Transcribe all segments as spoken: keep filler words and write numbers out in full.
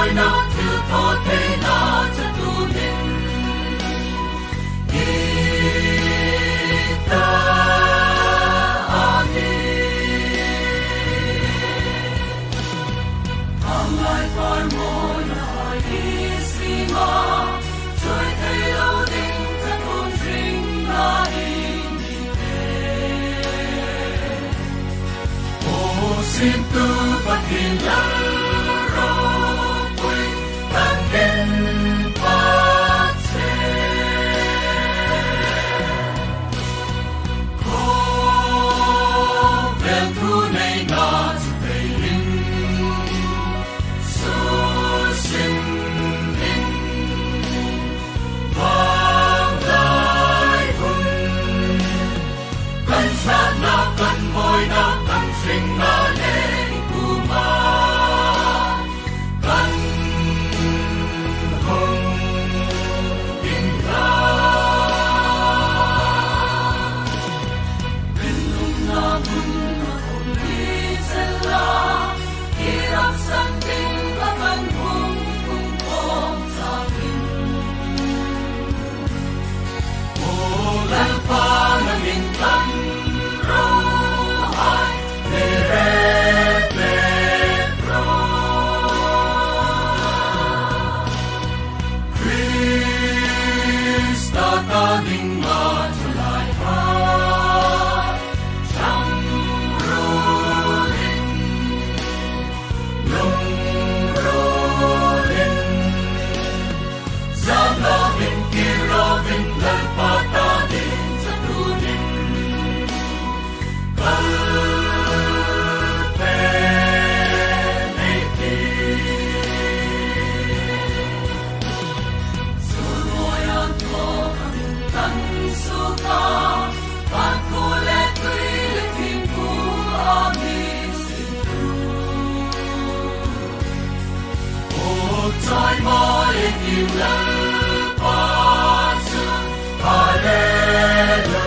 Thil thaw theina chatuon i ta a nih. Khanglai par mawina hai i singa, chawi thei lo ding chatuon hringna i ni teh. Aw, Siemtu Pathien Lal ropui kan inpâk che. Khawvel thuneina chu peiin, susin in, vanglai hun, kan hratna, kan mawina, kan hringna le i kuoma kan hung inla. Rinumna hmunah um ni chela, i rak san ding la kan hung hung khawm chakin. Aw Lalpa, nangin kan ro hai, mi re pek ro. Krista ta dinga thalai hai, chang ruolin, lung ruolin, zam lovin, kir lovin, Lalpa ta ding chatuonin kal pek ei tih. Suol mawi an thaw kan suok a, kan khuo le tui le thing khuo a mi singtu. Aw, chawimawi i Lalpa chu, Hallelujah.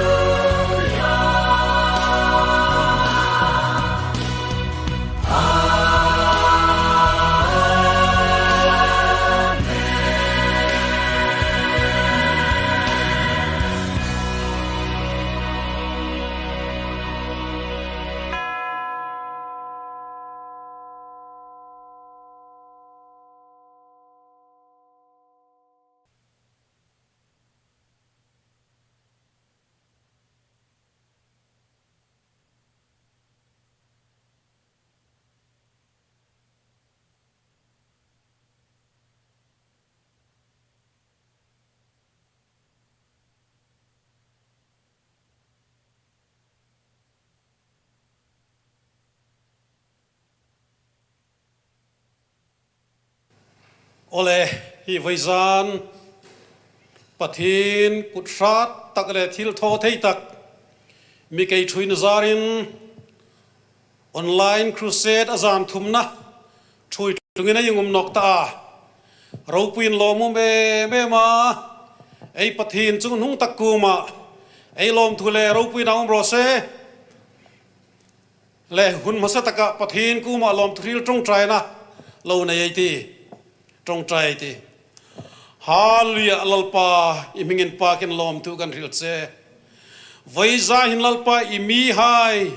Awle, hi vawizan Pathien kut hrat tak le thil thaw thei tak mi kei thuoina zarin online crusade a zan thumna thuoi tlungin ei hung um nawk ta a. Ropuiin lawmum em em a, ei Pathien chungnung tak kuoma ei lawmthu le ropuina um raw se. Le hun hmasa taka Pathien kuoma lawmthu hril ṭawngṭaina lo nei ei tih. Ṭawngṭai ei tih. Hallelujah, Lalpa, i hming inpâkin lawmthu kan hril che. Vawizan hin Lalpa, i mihai,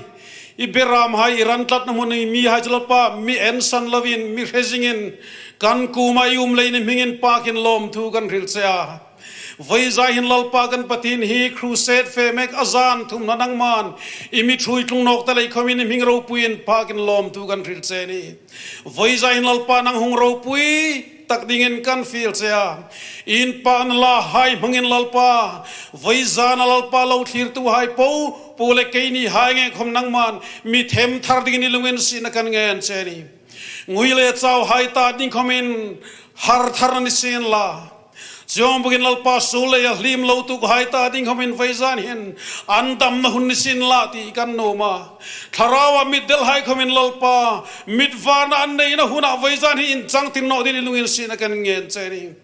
i beramhai, i ran tlatna hmun i mihai chu Lalpa, mi ensan lovin, mi hre zingin, kan kuoma i um leiin i hming inpâkin lawmthu kan hril che a. Vawizan hin Lalpa kan Pathien, hi crusade fe mek a zan thumna nangman i mi thuoi tlung nawk ta lei khawmin i hming ropui inpâkin lawmthu kan hril che a nih. Vawizan hin Lalpa nang hung ropui tak dingin kan fiel che a. I inpâkna lahai hmangin Lalpa, vawizana Lalpa lo thlirtuhai po po le keinihai ngei khawm nangman mi themthar dingin i lunginsietna kan ngen che a nih. Ngui le chauhai ta ding khawmin hartharna ni sienla. Chuong bawkin Lalpa, suol leia hlim lo tuokhai ta ding khawmin vawizan hin an damna hun ni sienla ti kan nuom a. Thlaraua mit delhai khawmin Lalpa, mit varna an neina huna vawizan hi inchangtir naw dingin i lunginsietna kan ngen che a nih.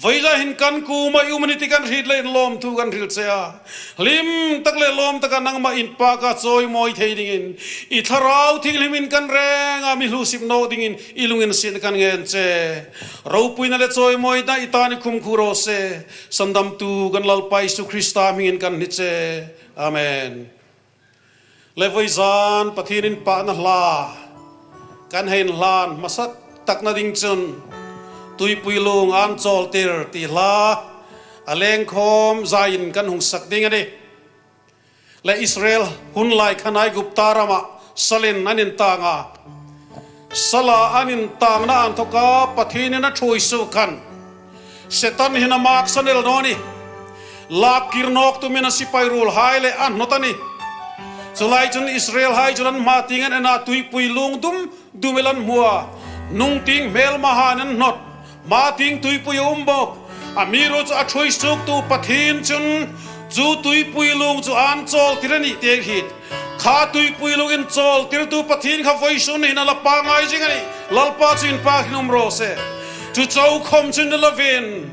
Vawizan hin kan kuoma i um a nih ti kan hriet leiin lawmthu kan hril che a. Hlim tak le lawm taka nangma inpaka chawimawi thei dingin i Thlarau Thienghlimin kan renga mi hluosip nawk dingin i lunginsietna kan ngen che. Ropuina le chawimawina i ta ni khum khu raw se. Sandamtu kan Lalpa Isu Krista hmingin kan hni che. Amen. Le vawizan Pathien inpakna hla kan hei inhlan hmasa takna ding chun Tuipui Lung an chawltir ti hla a lengkhawm zain kan hung sak ding a nih. Le Israel hun lai khan Aigupta rama salin an intang a. Sala an intangna inthoka Pathienin a ṭhuoi suok khan Setan hin a maksan el naw nih. Lak kir nawk tumin a sipai ruolhai le an hnawt a nih. Chu lai chun Israelhai chun an hma tieng an en a, tuipui lung dum dum el an hmu a. Nung tieng hmelmahain an hnawt. Hma tieng tuipui a um bawk. Amiruokchu a ṭhuoi suoktu Pathien chun chu tuipui lung chu an chawltir a nih ti ei hriet. Kha tuipui lung inchawltirtu Pathien kha vawisun hin a la pangngai zing a nih. Lalpa chu inpakna hmun um raw se. Chu chau khawm chun ni lovin,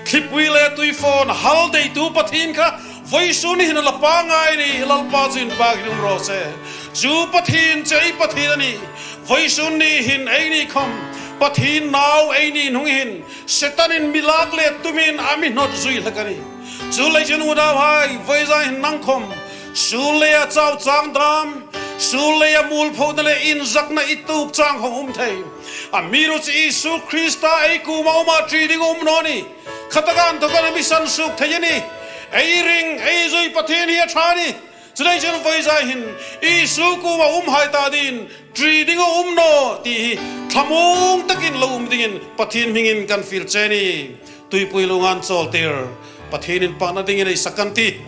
thlipui le tuifawn hal deitu Pathien kha vawisun hin a la pangngai a nih. Lalpa chu inpakna hmun um raw se. Chu Pathien chu ei Pathien a nih. Vawisun ni hin eini khawm Pathien nau ei ni hnung hin Setanin mi lak le tumin a mi hnawt zui hlak a nih. Chuleiin unauhai, vawizan hin nang khawm suol leia chau chang dam, suol leia mualphona le inzakna i tuok chang khawm um thei. Amiruokchu Isu Krista ei kuoma um a, ṭi ding um naw nih. Khataka inthokin a mi sansuok thei a nih. Ei ring, ei zui Pathien hi a ṭha a nih. Chuleiin vawizan hin Isu kuoma umhai ta dingin ṭi ding a um naw ti hi thlamuong takin lo um dingin Pathien hmingin kan fiel che a nih. Tuipui lung an chawltir Pathien inpakna dingin ei sak kan tih.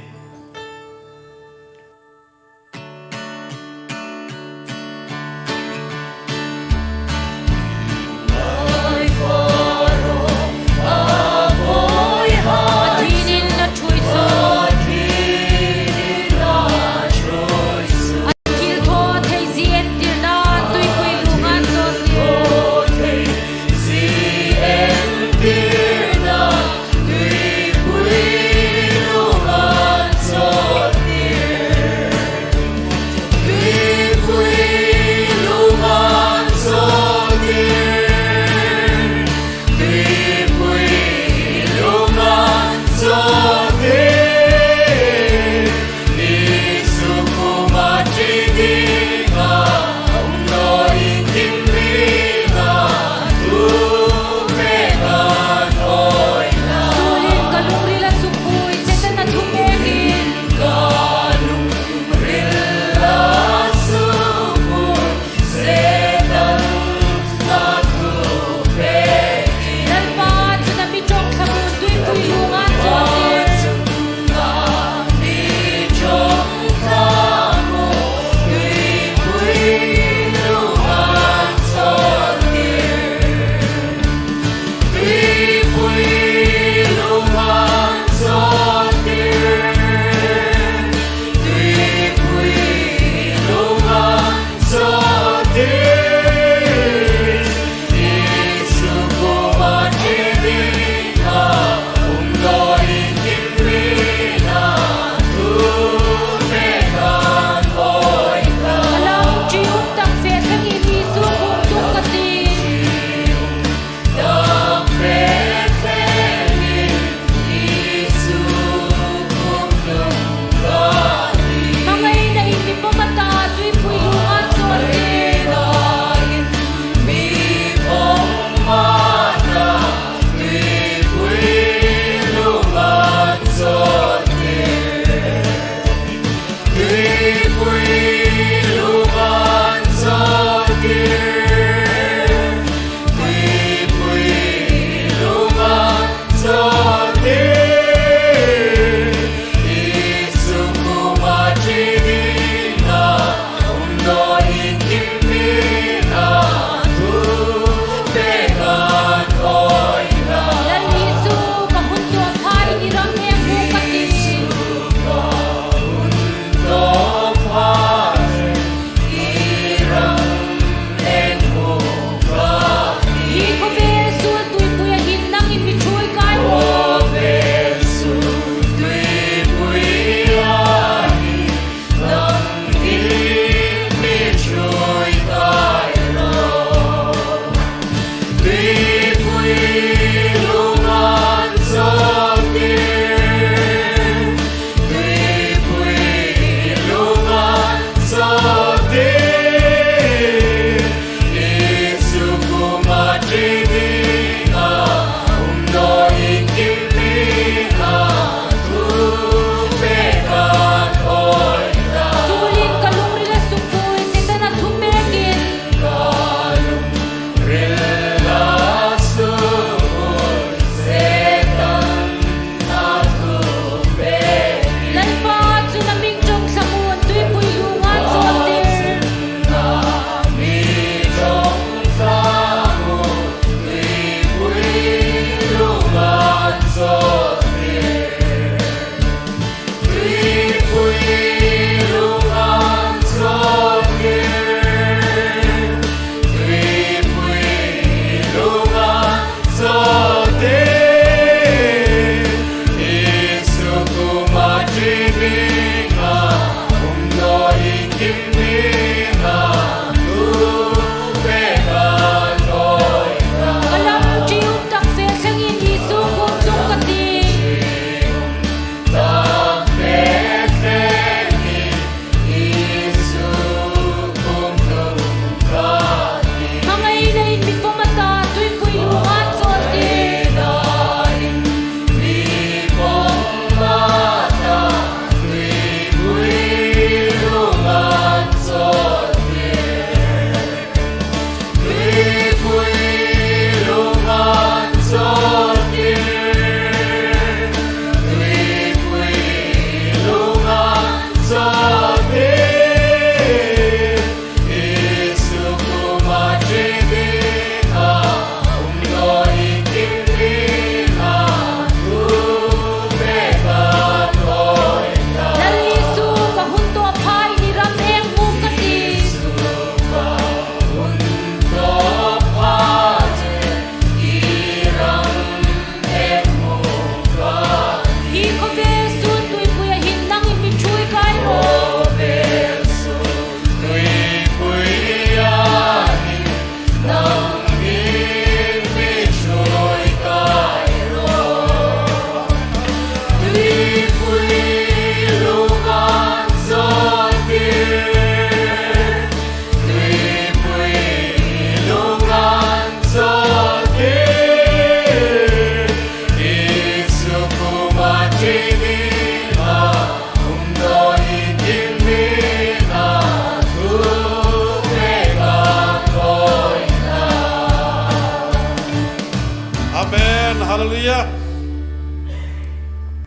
Amen. Hallelujah.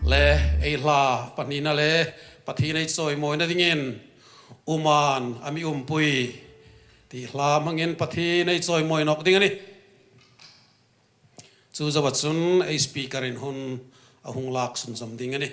Le, ei hla pahnina le Pathien ei chawimawina dingin, Uman a mi umpui ti hla hmangin Pathien ei chawimawi nawk ding a nih. Chu zoa chun ei speaker-in hun a hung lak sunzawm ding a nih.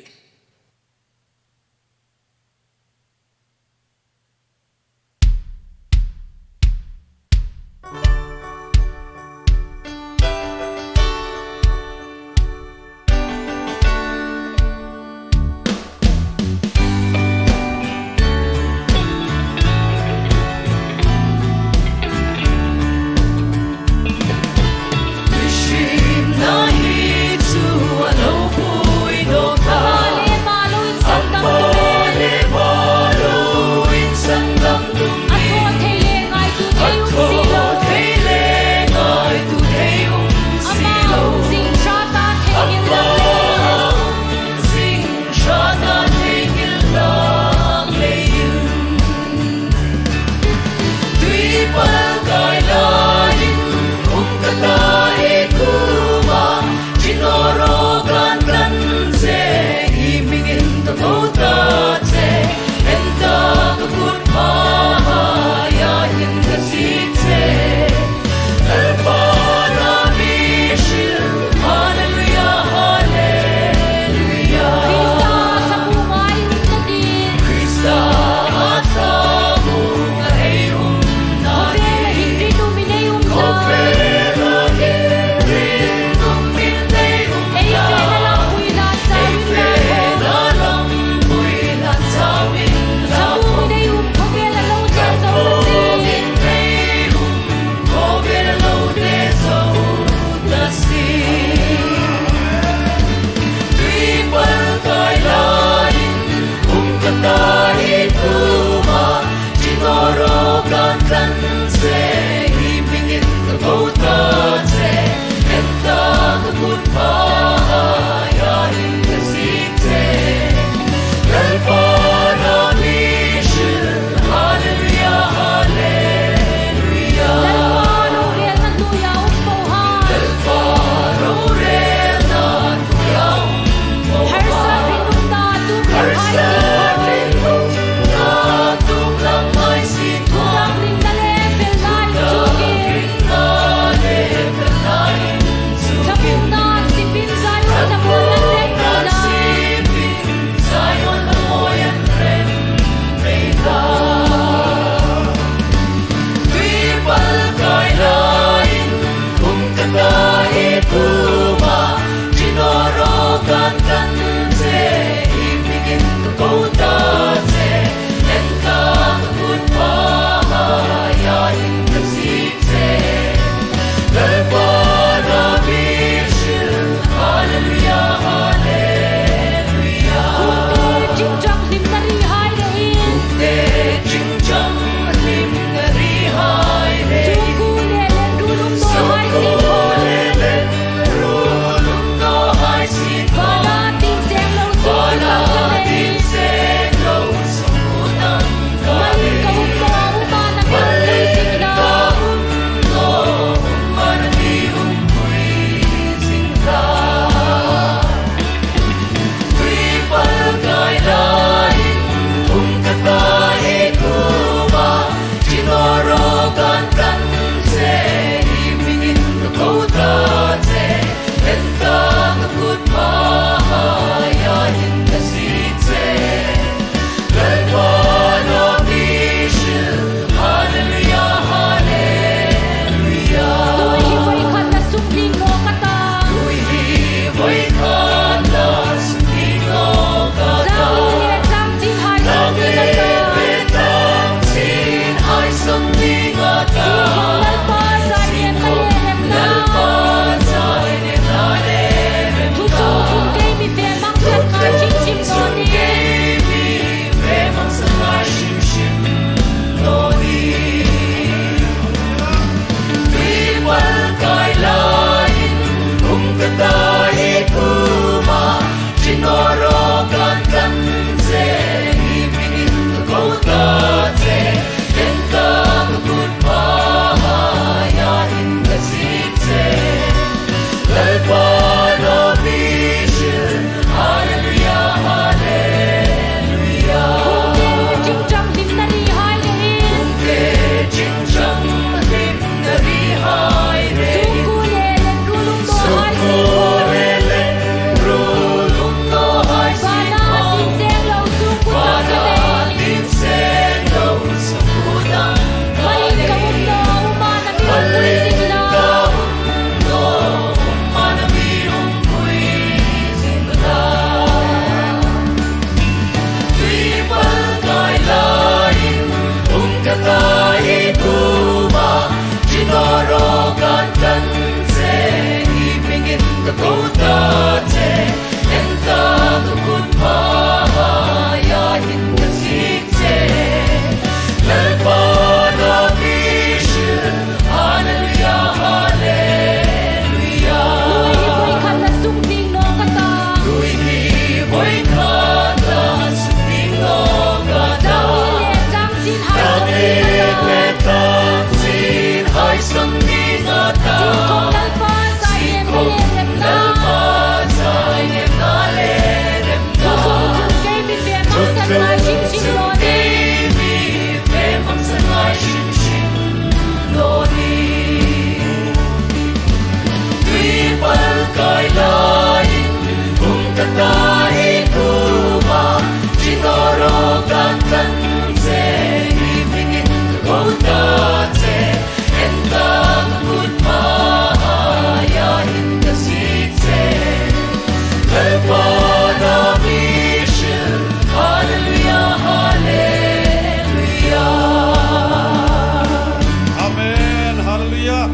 Amen. Hallelujah.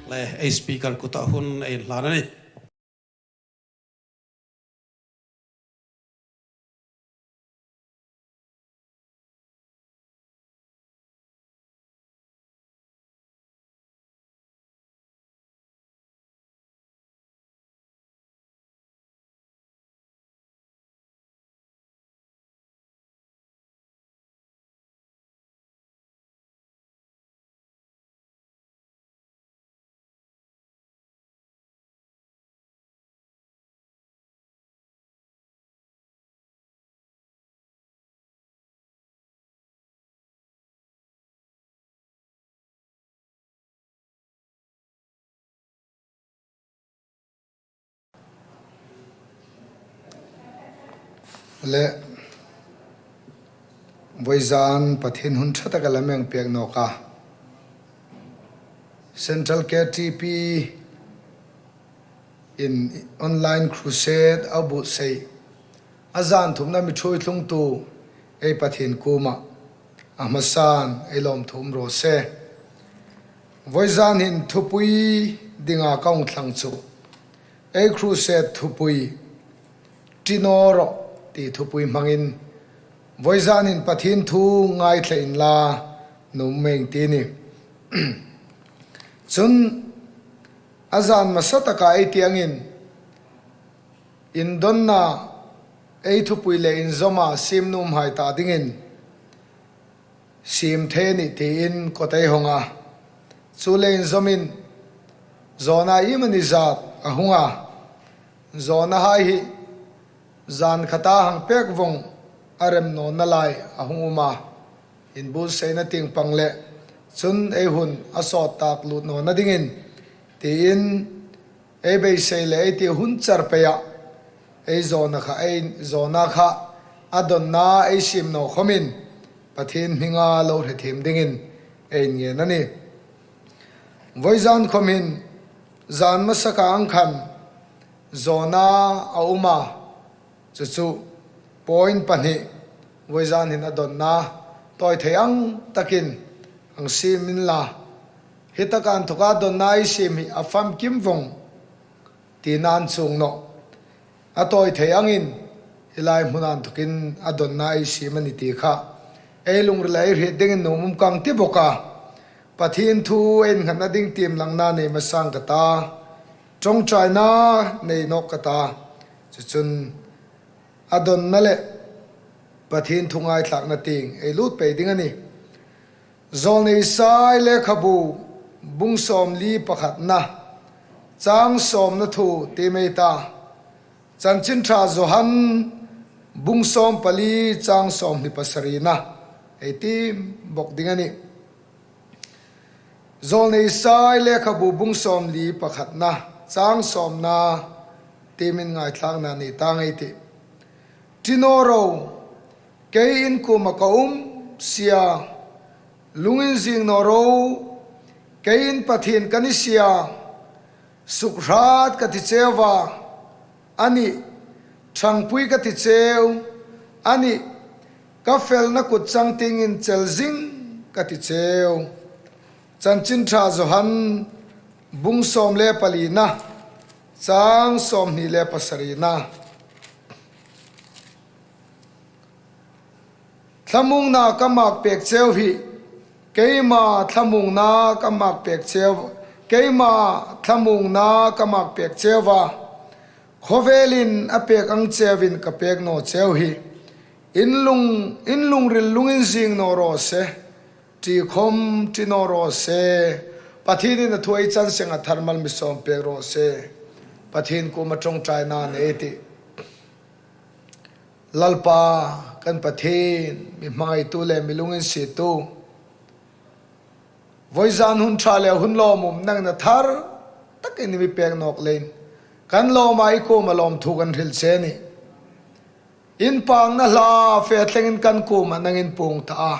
Le, ei speaker kuta hun ei hlan a nih. Le, vawizan Pathien hun ṭha taka la mi hang pek nawk a. Central K T P in online crusade a buotsai a zan thumna mi ṭhuoi tlungtu ei Pathien kuoma a hmasan ei lawmthu um raw se. Vawizan hin thupui dinga ka hung thlang chu ei crusade thupui, Ṭi naw rawh ti thupui hmangin vawizan hin Pathien thu ngaithla inla nuom meng ti ni. Chun a zan hmasa taka ei ti angin, indonna ei thupui le inzawma siem nuomhai ta dingin siem thei ni tiin kawt ei hawng a. Chu le inzawmin zawna iemani zat a hung a. Zawnahai hi zan khata hang pek vawng a rem nawna lai a hung um a. Inbuotsaina tieng pang le chun ei hun a sawt tak lut nawna dingin tiin ei beisei le ei ti hun char peia ei zawna kha, ei zawna kha a donna ei siem naw khawmin Pathien hminga lo hre thiem dingin ei ngen a nih. Vawizan khawm hin zan hmasaka ang khan zawna a um a, chu chu point pahni vawizan hin a donna tawi thei ang takin hang siem inla, hi taka inthoka donna ei siem hi a famkim vawng tina an chuong nawh. A tawi thei angin hi lai hmuna inthokin a donna ei siem a ni ti kha ei lungrila ei hriet dingin nuom um ka hang ti bawk a. Pathien thu ei innghatna ding tiem langna nei hmasa ka ta, ṭawngṭaina nei nawk ka ta. Chu chun a donna le Pathien thu ngaithlakna tieng ei lut pei ding a nih. Zawlnei Isai lekhabu bung sawmli pakhatna chang sawmna thu tiem ei ta. Chanchin Ṭha Johan bung sawmpali chang sawmhni pasarina ei tiem bawk ding a nih. Zawlnei Isai lekhabu bung sawmli pakhatna chang sawmna tiemin ngaithlakna nei ta ngei ei tih. Ṭi naw ro, kei in kuoma ka um si a, lunginzing naw ro, kei in Pathien ka ni si a, sukhrat ka ti cheu a, ani, ṭhangpui ka ti cheu, ani, ka felna kut changtiengin chel zing ka ti cheu. Chanchin Ṭha Johan bung sawm le palina, chang sawmhni le pasarina. Thlamuongna ka mak pek cheu hi, keima thlamuongna ka mak pek cheu, keima thlamuongna ka mak pek cheu a, khawvelin a pek ang cheuin ka pek naw cheu hi. In lung, in lungril lunginzing naw raw se, ṭi khawm ṭi naw raw se. Pathienin a thu ei chan seng a tharmal mi sawm pek raw se. Pathien kuoma ṭawngṭaina nei ei tih. Lalpa kan Pathien, mi hmangaitu le mi lunginsietu, vawizan hun ṭha le hun lawmum nangin a thar takin i mi pek nawk leiin kan lawma i kuoma lawmthu kan hril che a nih. Inpakna hla fe thlengin kan kuoma nangin puong ta a,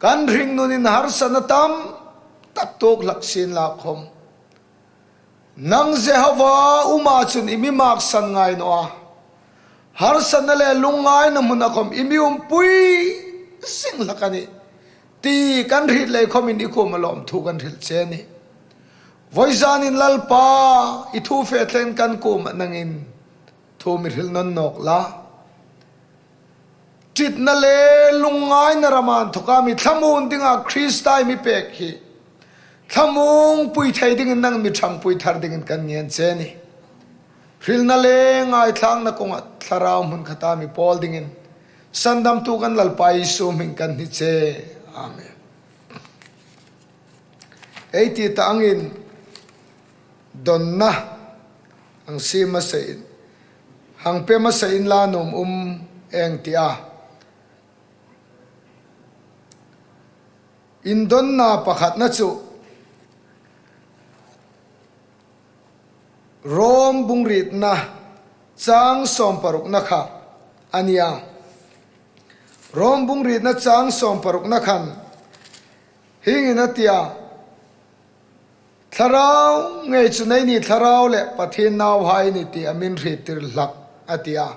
kan hringnunin harsatna tam tak tuok hlak sienla khawm, nang Jehova uma chun i mi maksan ngai naw a, harsatna le lungngaina hmuna khawm i mi umpui zing hlak a nih ti kan hriet lei khawmin i kuoma lawmthu kan hril che a nih. Vawizanin Lalpa, i thu fe thlengin kan kuoma nangin thu mi hril nawn nawk la. Ṭitna le lungngaina rama inthoka mi thlamuon dinga Krista i mi pek hi thlamuongpui thei dingin nangin mi ṭhangpui thar dingin kan ngen che a nih. Hrilna le ngaithlakna kawnga thlarau hmun khata mi pawl dingin sandamtu kan Lalpa Isu hmingin kan hni che. Amen. Ei ti ta angin donna hang sie hmasa in, hang pe hmasa inla nuom um ei ti a. Indonna pakhatna chu Rom bung rietna chang sawm parukna kha a nih a. Rom bung rietna chang sawm parukna khan hieng hin a ti a, Thlarau ngei chun eini thlarau le Pathien nauhai ei ni ti a min hriettir hlak a ti a.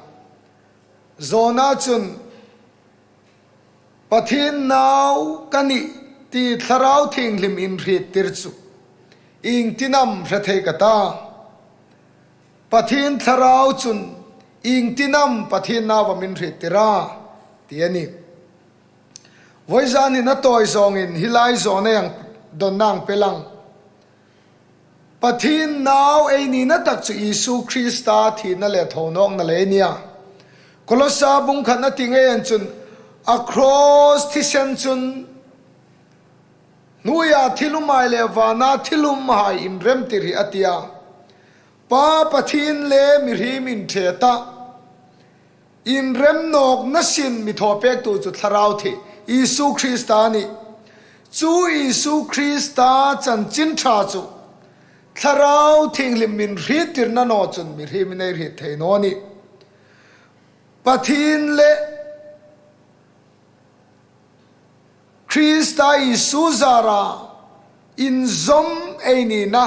Jona chun Pathien nau ka nih ti Thlarau Thienghlim inhriettir chu iengtin am hre thei ka ta? Pathien Thlarau chun iengtin am Pathien nau a min hriettir a? Ti a nih. Vawizan hin a tawi zawngin hi lai zawna ang donna ang pe lang. Pathien nau ei nina tak chu Isu Krista thina le thonawkna lei a nih a. Kolosa bung khatna ti ngei ang chun a cross thisen chun hnuoia thil umhai le vana thil umhai inremtir hi a ti a. Pa Pathien le mihriem inṭhe ta inrem nawkna sin mi thaw pektu chu Thlarau Thi-, Isu Krista a nih. Chu Isu Krista chanchin ṭha chu Thlarau Thienghlim min hriettirna naw chun mihriem ei hriet thei naw a nih. Pathien le Krista Isu zara inzawm ei nina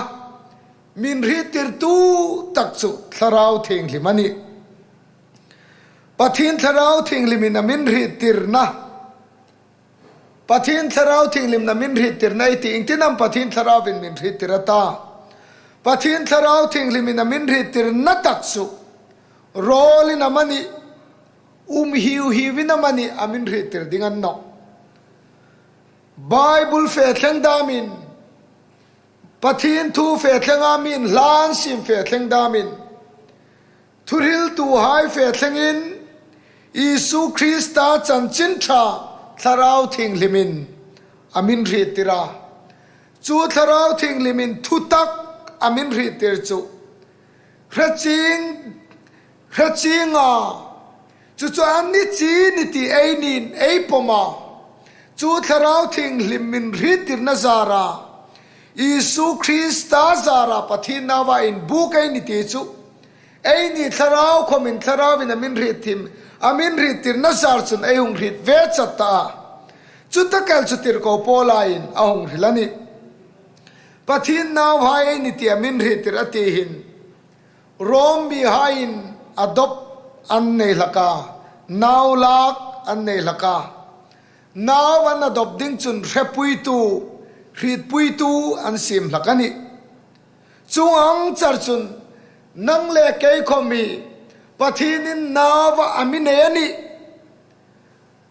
min hriettirtu tak chu Thlarau Thienghlim a nih. Pathien Thlarau Thienghlimin a min hriettirna. Pathien Thlarau Thienghlimin a min hriettirna ei ti, iengtin am Pathien Thlarauin min hriettir a ta? Pathien Thlarau Thienghlimin a min hriettirna tak chu rawlin amanih, um hiu hiuin amanih a min hriettir ding a ni nawh. Bible fe thleng damin, Pathien thu fe thlenga mi inhlan siem fe thleng damin, thuhriltuhai fe thlengin Isu Krista chanchin ṭha Thlarau Thienghlimin a min hriettir a. Chu Thlarau Thienghlimin thutak a min hriettir chu hre chieng, hre chieng a, chu chu a ni chi ni ti ei niin ei pawm a. Chu Thlarau Thienghlim min hriettirna zara, Isu Krista zara Pathien nauva inbuk ei ni ti chu, eini thlarau khawmin Thlarauin a min hriettir, a min hriettirna zar chun ei hung hriet ve chat ta a. Chu tak el chu tirko Paulain a hung hril a nih. Pathien nauhai ei ni ti a min hriettir a ti hin, Rom mihaiin adopt an nei hlak a, nau lak an nei hlak a. Nau an adopt ding chun hrepuitu, hrietpuitu an siem hlak a nih. Chuong ang char chun nang le kei khawm hi Pathienin nauva a mi nei a nih.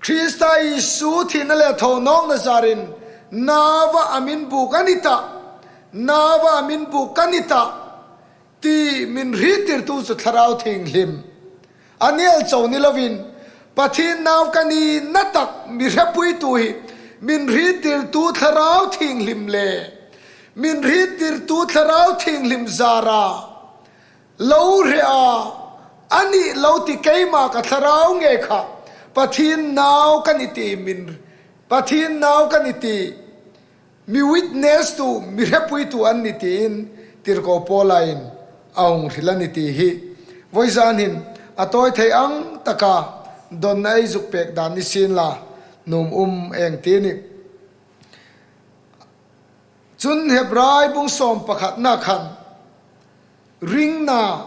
Krista Isu thina le thonawkna zarin nauva a min buk a ni ta, nauva a min buk ka ni ta, ti min hriettirtu chu Thlarau Thienghlim a ni el chau ni lovin, Pathien nau ka nina tak mi hrepuitu hi min hriettirtu Thlarau Thienghlim le min hriettirtu Thlarau Thienghlim zara lo hre a, a nih lo ti keima ka thlarau ngei kha Pathien nau ka ni ti min, Pathien nau ka ni ti mi witness tu, mi hrepuitu an ni tiin tirko Paulain a hung hril a ni ti hi vawizan hin a tawi thei ang taka donna ei zuk pek dan ni sien la, nuom um ei ti a nih. Chun Hebrai bung sawm pakhatna khan ringna,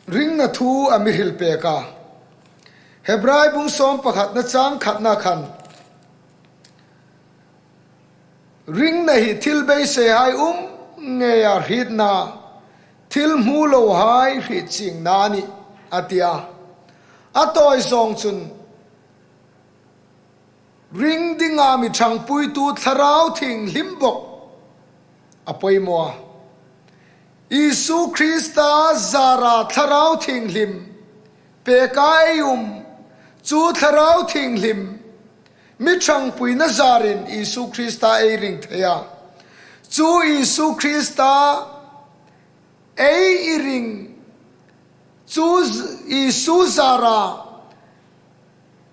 ringna thu a mi hril pek a. Hebrai bung sawm pakhatna chang khatna khan ringna hi thil beiseihai um ngeia hrietna, thil hmu lohai hriet chiengna a nih, a ti a. A tawi zawng chun ring dinga mi ṭhangpuitu Thlarau Thienghlim bawk a poimaw a. Isu Krista zara Thlarau Thienghlim peka ei um, chu Thlarau Thienghlim mi ṭhangpuina zarin Isu Krista ei ring thei a. Chu Isu Krista ei i ring, chu z-, Isu zara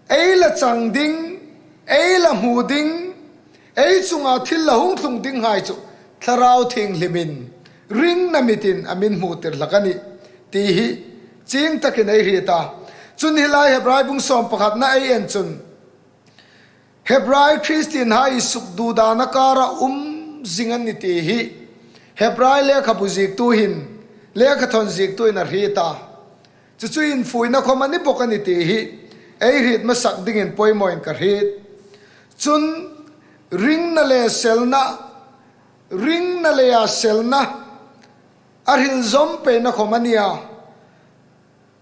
ei la chang ding, ei la hmu ding, ei chunga thil la hung tlung dinghai chu Thlarau Thienghlimin ringna mitin a min hmutir hlak a nih ti hi chieng takin ei hriet a. Chun hi lai Hebrai bung sawm pakhatna ei en chun, Hebrai Kristienhai sukdudaina kara um zing an ni ti hi Hebrai lekhabu ziektu hin, lekhathawn ziektu hin a hriet a. Chu chu infuina khawm a ni bawk a ni ti hi ei hriet hmasak dingin poimaw in ka hriet. Chun ringna le selna, ringna leia selna a hril zawm peina khawm a nia.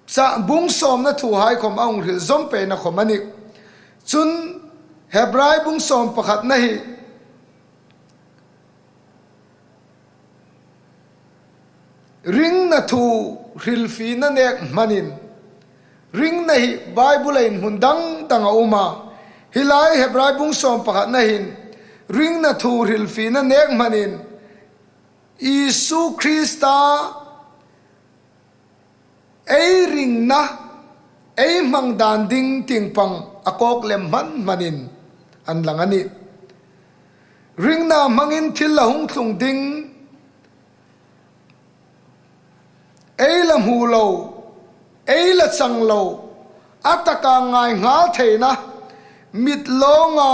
Cha bung sawmna thuhai khawm a hung hril zawm peina khawm a nih. Chun Hebrai bung sawm pakhatna hi ringna thu hrilfiena nek hmanin, ringna hi Bible-a inhmun dang dang a um a. Hi lai Hebrai bung sawm pakhatna hin ringna thu hrilfiena nek hmanin Isu Krista ei ringna, ei hmang dan ding tieng pang a kawk lem hman hmanin an lang a nih. Ringna hmangin thil la hung tlung ding, ei la hmu lo, ei la chang lo, a taka ngai nghal theina, mit lawnga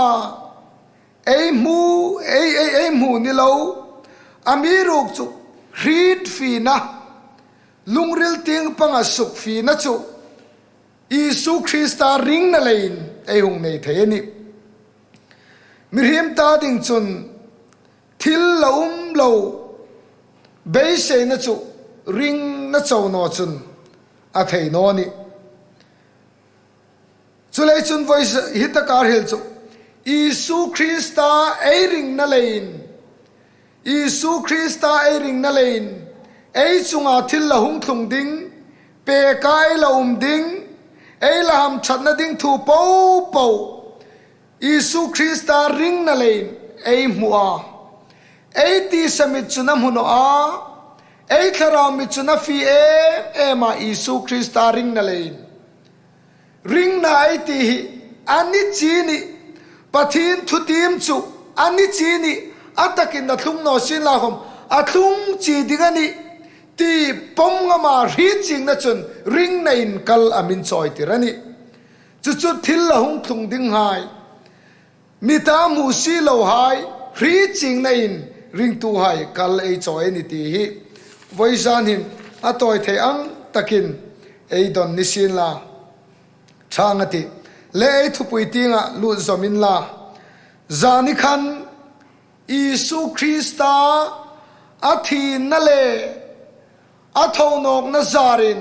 ei hmu, ei, ei, ei hmu ni lo, amiruokchu hriet fiena, lungril tieng panga suk fiena chu Isu Krista ringna leiin ei hung nei thei a nih. Mihriem ta ding chun thil la um lo beiseina chu ringna chau naw chun a thei naw a nih. Chuleiin chun voisun hi taka hril chu Isu Krista ei ringna leiin, Isu Krista ei ringna leiin ei chunga thil la hung tlung ding, peka ei la um ding, ei la hamṭhatna ding thu popo Isu Krista ringna leiin ei hmu a. Ei tisa mit chun a hmu naw a, ei thlarau mit chun a fie em em a Isu Krista ringna leiin. Ringna ei ti hi a ni chie a nih, Pathien thutiem chu a ni chie a nih, a takin a tlung naw sien la khawm a tlung chie ding a nih ti pawm ngama hriet chiengna chun ringna in kal a min chawi tir a nih. Chu chu thil la hung tlung dinghai, mita hmu si lohai hriet chiengna in ringtuhai kal ei chawi a nih ti hi vawizan hin a tawi thei ang takin ei don ni sien la. Ṭhang a tih. Le ei thupui tienga lut zawm inla. Zani khan Isu Krista a thina le a thonawkna zarin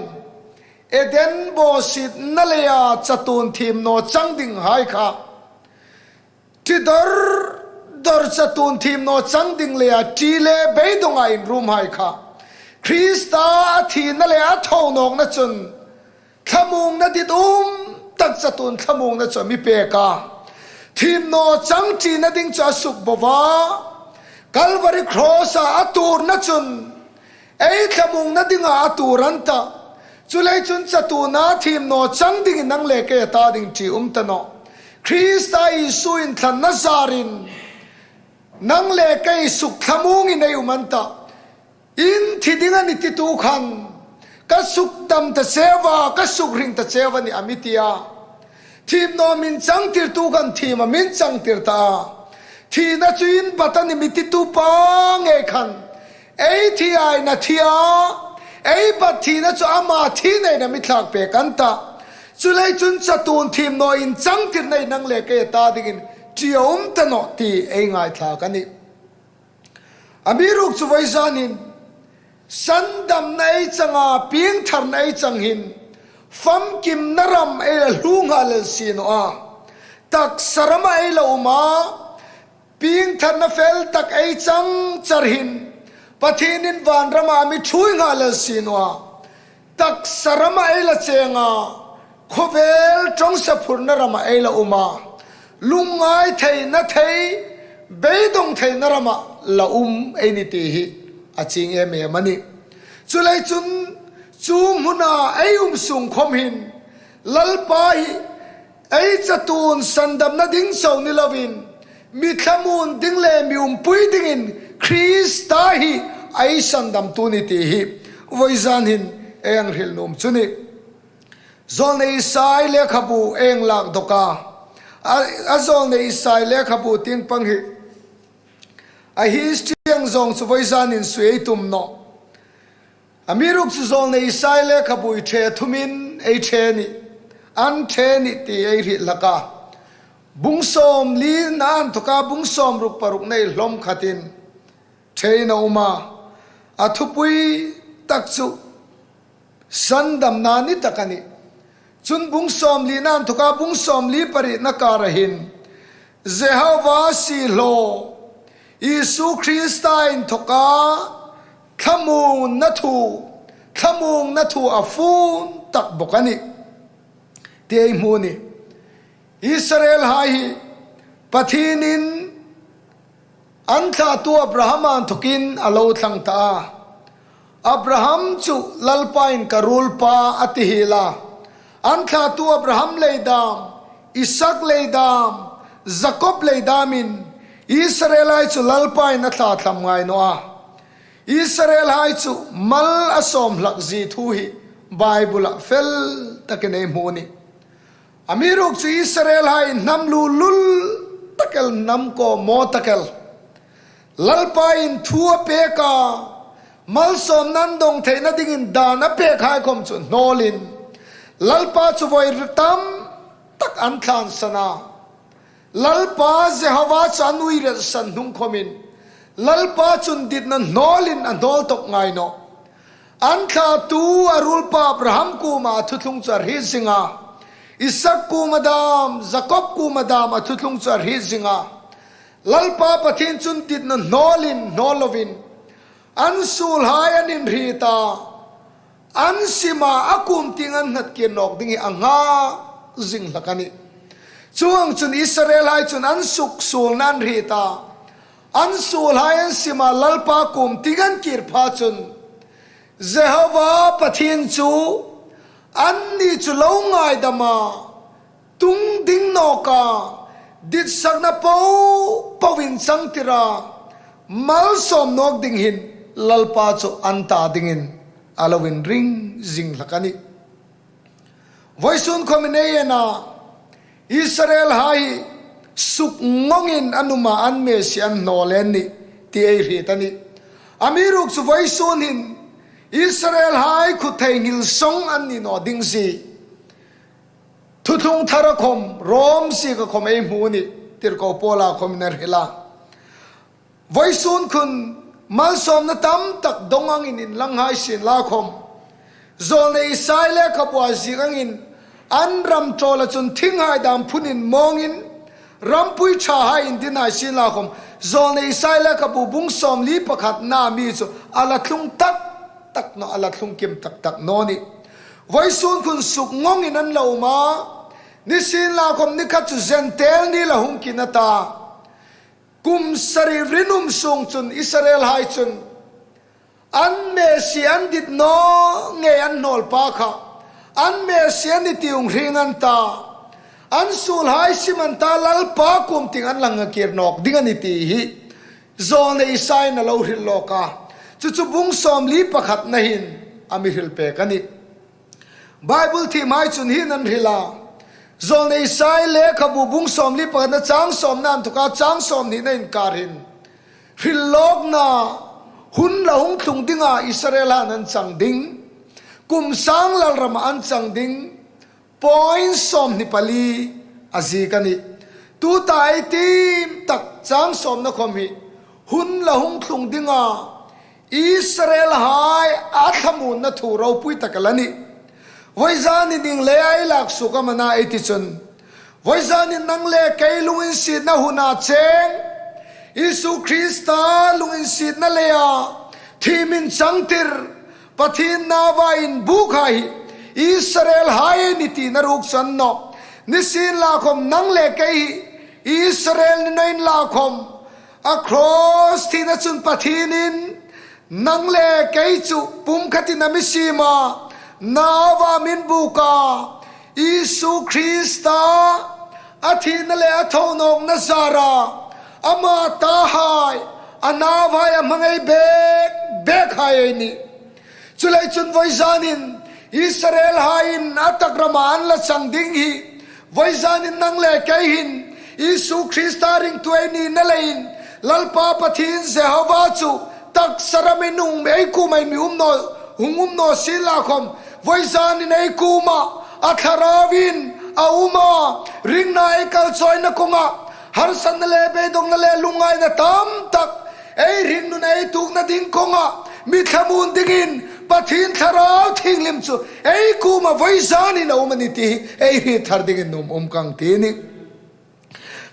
Eden bawsietna leia chatuon thiem naw chang dinghai kha, ṭi dawr dawr chatuon thiem naw chang ding leia ṭi le beidonga inrumhai kha, Krista a thina le a thonawkna chun thlamuongna ditum tak chatuon thlamuongna chu a mi pek a. Thiem naw chang ṭina ding chu a sukboa, Calvary Cross-a a tuorna chun ei thlamuongna dinga a tuor an tah. Chuleiin chun chatuona thiem naw chang dingin nang le kei ta ding ṭi um ta nawh. Krista Isu inthlanna zarin nang le kei sukthlamuongin ei um an tah. In thi ding a nih titu khan, ka sukdam ta cheu a, ka sukhring ta cheu a nih a mi ti a. Thiem naw min changtirtu khan thiem a min changtir ta a. Thina chu in bat a nih mi titu pa ngei khan, ei thi a, in a thi a, ei bat thina chu ama thi leiin a mi thlak pek an tah. Chuleiin chun chatuon thiem naw inchangtirna in nang le kei ta dingin ṭi a um ta nawh ti ei ngaithlak a nih. Amiruokchu vawizan hin sandamna ei changa piengtharna ei chang hin famkimna ram ei la hluong nghal el si naw a. Taksa rama ei la um a, piengtharna fel tak ei chang char hin Pathienin van rama a mi ṭhuoi nghal el si naw a. Taksa rama ei la cheng a, khawvel ṭawngsaphurna rama ei la um a, lungngai theina thei, beidong theina rama la um ei nih ti hi a chieng em em a nih. Chuleiin chun chu hmuna ei um sung khawm hin Lalpa hi ei chatuon sandamna ding chau ni loin, mi thlamuon ding le mi umpui dingin Krista hi ei sandamtu a nih ti hi vawizan hin ei hang hril nuom chu a nih. Zawlnei Isai lekhabu ei hang lak dawk a, A, a Zawlnei Isai lekhabu tieng pang hi a history ang zawng chu vawizanin sui ei tum nawh. Amiruokchu Zawlnei Isai lekhabu hi ṭhe thumin ei ṭhe nih, an ṭhe nih ti ei hriet hlak a. Bung sawmli na inthoka bung sawmruk parukna ei hlawm khatin ṭhein a um a. A thupui tak chu sandamna ni tak a nih. Chun bung sawmlina inthoka bung sawmli parietna kara hin Jehova siehlaw Isu Krista inthoka thlamuongna thu, thlamuongna thu a fun tak bawk a nih ti ei hmu a nih. Israelhai hi Pathienin an thlatu Abraham inthokin a lo thlang ta a. Abraham chu Lalpain ka ruolpa a ti hiel a. An thlatu Abraham lei dam, Isak lei dam, Jakob lei damin Israelhai chu Lalpain a thlathlam ngai naw a. Israelhai chu mal a sawm hlak zie thu hi Bible-ah fel takin ei hmu a nih. Amiruokchu Israelhai hnam lulul tak el, hnam kawmaw tak el, Lalpain thu a pek a, malsawmna an dawng theina dingin dan a pekhai khawm chu hnawlin, Lalpa chu vawi tam tak an tlansan a. Lalpa Jehova chu an uiretsan hnung khawmin, Lalpa chun ditna hnawlin a hnawl tawk ngai nawh. An thlatu a ruolpa Abraham kuoma a thuthlung chu a hriet zing a. Isak kuoma dam, Jakob kuoma dam a thuthlung chu a hriet zing a. Lalpa Pathien chun ditna hnawlin hnawl lovin, an suolhai an inhriet a, an sima a kuom tieng an nghat kir nawk ding hi a ngha zing hlak a nih. Chuong chun Israelhai chun an suksuolna an hriet a, an suolhai an sima Lalpa kuom tieng an kir pha chun, Jehova Pathien chu anni chu lo ngaidam a, tung ding nawk a, ditsakna po po inchangtir a, malsawm nawk ding hin Lalpa chu an ta dingin a lo inring zing hlak a nih. Vawisun khawmin ei en a, Israelhai sukngawngin an um a, an Messie an hnawl a nih ti ei hriet a nih. Amiruokchu vawisun hin Israelhai khuthei ngilsawng an ni naw ding zie thuthlung thara khawm, Rom zieka khawm ei hmu a nih, tirko Paula khawmin a hril a. Vawisun khun malsawmna tam tak dawng angin inlang hai sienla khawm, Zawlnei Isai lekhabua ziek angin an ram ṭawla chun thinghai dam phun inmawngin, rampui ṭhahai indin hai sienla khawm, Zawlnei Isai lekhabu bung sawmli pakhatna mi chu a la thlung tak tak naw, a la thlung kim tak tak naw a nih. Vawisun khun sukngawngin an lo um a, nisienla khawm ni khat chu Jentail ni la hung kin a ta. Kum sari rinum sung chun Israelhai chun an Messie an dit naw ngei an hnawlpa kha, an Messie a ni ti hung hrieng an ta. An suolhai sim an ta, Lalpa kuom tieng an la ngha kir nawk ding a nih ti hi Zawlnei Isaiin a lo hril lawk a. Chu chu bung sawmli pakhatna hin a mi hril pek a nih. Bible thiemhai chun hi an hril a. Zawlnei Isai lekhabu bung sawmli pakhatna chang sawmna inthoka chang sawmhnina inkar hin, hril lawkna hun la hung tlung dinga Israelhai an chang ding, kum sang Lalrama an chang ding, point sawmhni pali a ziek a nih. Tuta ei tiem tak chang sawmna khawm hi hun la hung tlung dinga Israelhai a thlamuongna thu ropui tak a nih. Vawizanin ieng leiin ei lak suok am a na ei ti chun, vawizanin nang le kei lunginsietna huna cheng, Isu Krista lunginsietna leia thiem inchangtir, Pathien naua inbukhai hi Israelhai ei nih tina ruok chu a ni nawh. Nisienlakhawm nang le kei hi Israel ni naw inlakhawm, a cross thina chun Pathienin nang le kei chu pumkhatin a mi siem a, naua a mi inbuk a, Isu Krista a thina le a thonawkna zara ama tahai, a nauhai a hmangai bek bekhai ei nih. Chuleiin chun vawizanin Israelhaiin a takrama an la chang ding hi Voizanin nang le kei hin Isu Krista ringtu ei nina leiin Lalpa Pathien Jehova chu taksa ramin um ei kuoma mi um naw, hung um naw sien la khom, voizanin ei kuoma a Thlarauin a um a, ringna ei kalchawina kawnga harsatna le beidongna le lungngaina tam tak ei hringnun ei tuokna ding kawnga mi thlamuon dingin Pathien Thlarau Thienghlim chu ei kuoma voizanin a um a nih ti ei hriet thar dingin nuom um ka ti a nih.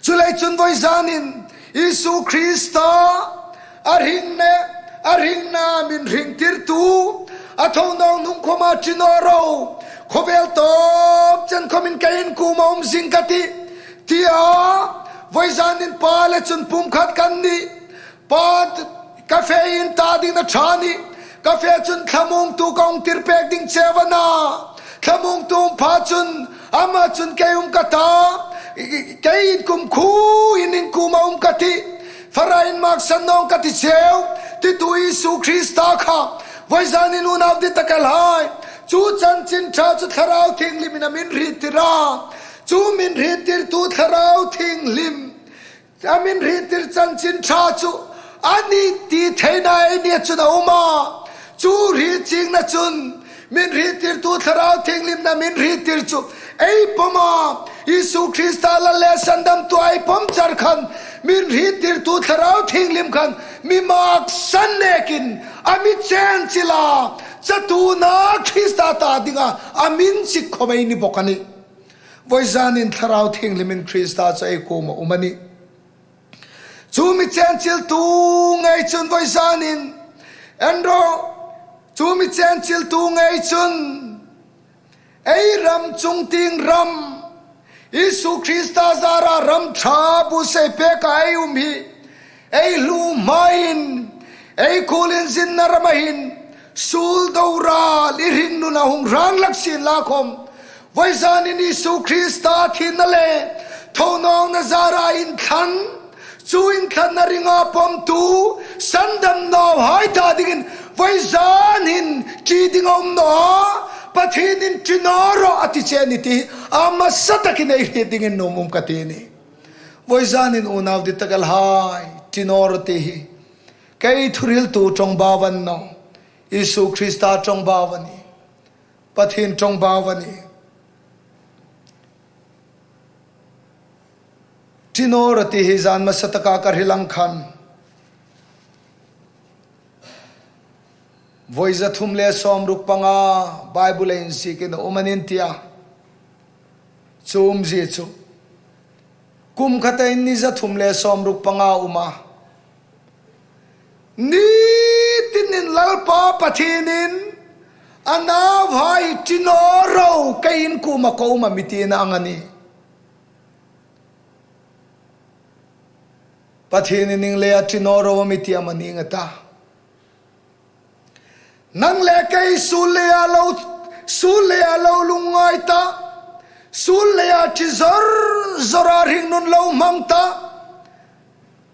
Chuleiin chun voizanin Isu Krista a hringna, a hringna min hringtirtu, a thonawng hnung khoma ṭi naw ro, khawvel tawp chen khomin kei in kuoma um zing ka tih, tia voizanin Pa le chun pumkhat kan nih. Pa, ka fe in ta dingin a ṭha a nih. Ka fe chun thlamuongtu ka hung tir pek ding cheu a na. Thlamuongtu um pha chun, ama chun kei um ka ta, kei in kumkhuoin in kuoma um ka tih, fara in maksan nawng ka ti cheu, titu Isu Krista kha voizanin unau dittakhai, chu chanchin ṭha chu Thlarau Thienghlimin a min hriettir a. Chu min hriettirtu Thlarau Thienghlim a min hriettir chanchin ṭha chu a nih ti theina ei nia chun a um a. Chu hriet chiengna chun min hriettirtu Thlarau Thienghlimin a min hriettir chu ei pawm a. Isu Krista Lal le Sandamtu ei pawm char khan min hriettirtu Thlarau Thienghlim khan mi maksan nekin a mi chenchil a, chatuona Krista ta dinga a min chik khom ei ni bawk a nih. Voizanin Thlarau Thienghlimin Krista chu ei kuoma um a nih. Chu mi chenchiltu ngei chun voizanin, en ro, chu mi chenchiltu ngei chun ei ram chung tieng ram, Isu Krista zara ram ṭha buotsai peka ei um hi, ei hlu hmain, ei khuolinzinna rama hin, suol do ral i hringnuna hung rang lak sien la khom, voizanin Isu Krista thina le thonawngna zara inthlan, chu inthlanna ringa pawmtu sandam nauhai ta dingin voizanin ṭi ding a um naw a, Pathienin ṭi naw ro a ti che a nih ti a hmasa takin ei hriet dingin nuom um ka ti a nih. Voizanin unau dittakhai, ṭi naw ro ti hi kei thuhriltu ṭawngbau a ni naw, Isu Krista ṭawngbau a nih. Pathien ṭawngbau a nih. Ṭi naw ro ti hi zan hmasa taka ka hril ang khan, vawi za thum le sawmruk panga Bible-a inziek in a um a nih an ti a. Chu umzie chu kum khata hin ni za thum le sawmruk panga a um a. Ni tinin Lalpa Pathienin a nauhai ṭi naw ro, kei in kuoma ka um a mi tina ang a nih. Pathienin ieng leia ṭi naw ro a mi ti am a ni ngei a ta. Nang le kei suol leia lo, suol leia lo lungngai ta, suol leia ṭi zor zora hringnun lo hmang ta,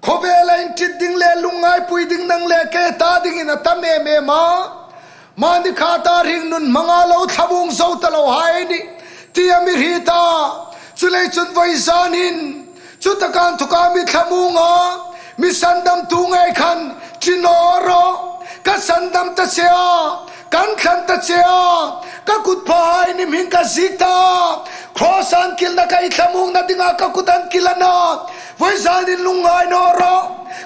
khawvela inṭhit ding le lungngaipui ding nang le kei ta dingin a tam em em a. Mani khata hringnun hmanga lo thlamuong zo ta lo hai ni ti a mi hriet a. Chuleiin chun voizanin chutaka inthoka mi thlamuonga, mi sandamtu ngei khan ṭi naw ro, ka sandam ta che a, ka inthlan ta che a, ka kut phahai ni hming ka ziek ta, cross-a inkilna ka, i thlamuongna dinga ka kut an kil a na. Voizanin lungngai naw ro,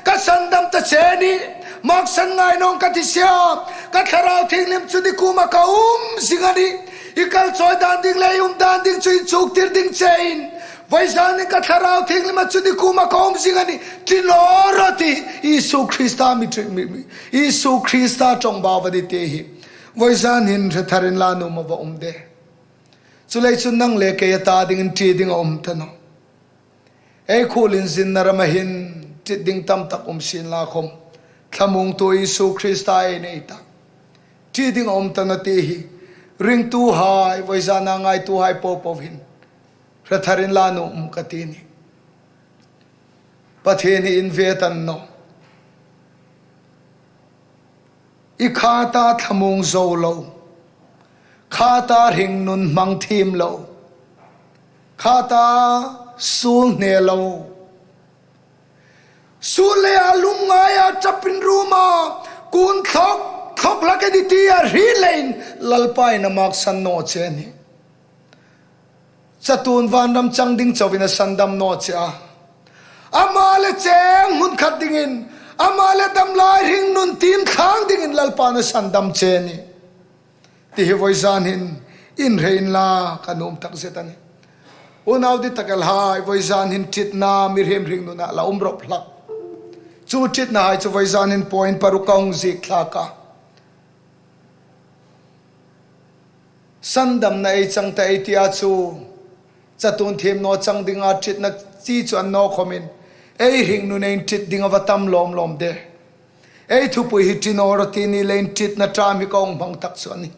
ka sandam ta che a nih, maksan ngai nawng ka ti che a, ka Thlarau Thienghlim chu i kuoma ka um zing a nih. I kalchawi dan ding le i um dan ding chu inchuktir ding chein, voizanin ka Thlarau Thienghlim chu i kuoma ka um zing a nih, ṭi naw ro ti Isu Krista mi ṭi, mi, mi, Isu Krista ṭawngbau a nih ti hi voizanin hre tharin la nuom a va um de. Chuleiin chun nang le kei a ta dingin ṭi ding a um ta nawh. Ei khuolinzinna rama hin ṭi ding tam tak um sien la khom, thlamuongtu Isu Krista ei nei ta, ṭi ding a um ta nawh ti hi ringtuhai, voizana ngaituhai popo hin hre tharin la nuom um ka ti a nih. Pathien hi in ve ta nawh. I khata thlamuong zo lo, khata hringnun hmang thiem lo, Khata suol hne lo, suol leia lungngaia ṭapin ruma kun thlok thlok hlak a ni tia hriet leiin Lalpa'n a maksan naw che a nih. Chatuon vanram chang ding chauin a sandam naw che a. Ama le cheng hmun khat dingin, ama le dam lai hringnun tiem thlang dingin Lalpa'n a sandam che a nih. Ti hi vawizan hin inhre inla ka nuom tak zet a nih. Unau dittakhai, vawizan hin ṭitna mihriem hringnuna la um rawp hlak. Chu ṭitnahai chu vawizan hin point paruk ka hung ziek thlak a. Sandamna ei chang ta ei tia chu, chatuon thiem naw chang dinga ṭitna chi chu a ni naw khawmin, ei hringnun ei ṭit ding a va tam lawm lawm de. Ei thupui hi ṭi naw rawh ti ni leiin ṭitna ṭam hi ka hung hmang tak chu a nih.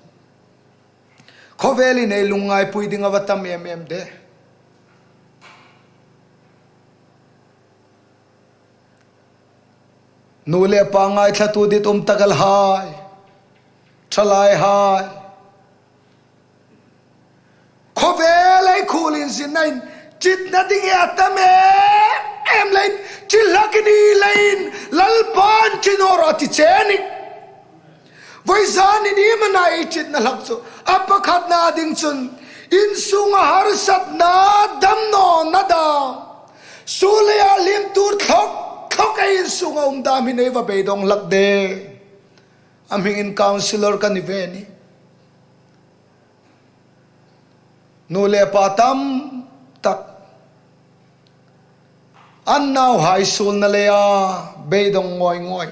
Khawvelin ei lungngaipui ding a va tam em em de. Nu le pa ngaithlatu dit um tak el hai, ṭhalaihai, khawvel ei khuolin zinnain ṭitna ding hi a tam em em leiin, ṭi hlak i ni leiin Lalpa'n ṭi naw rawh a ti che a nih. Vawizan hin iem a na ei ṭitna hlak chu? A pakhatna ding chun, insunga harsatna, damnawna dam, suol leia hlim tuor thlok thlok ei insunga um dam hin ei va beidong hlak de. A hmingin counsellor ka ni ve a nih. Nu le pa tam tak an nauhai suolna leia beidong ngawi ngawi.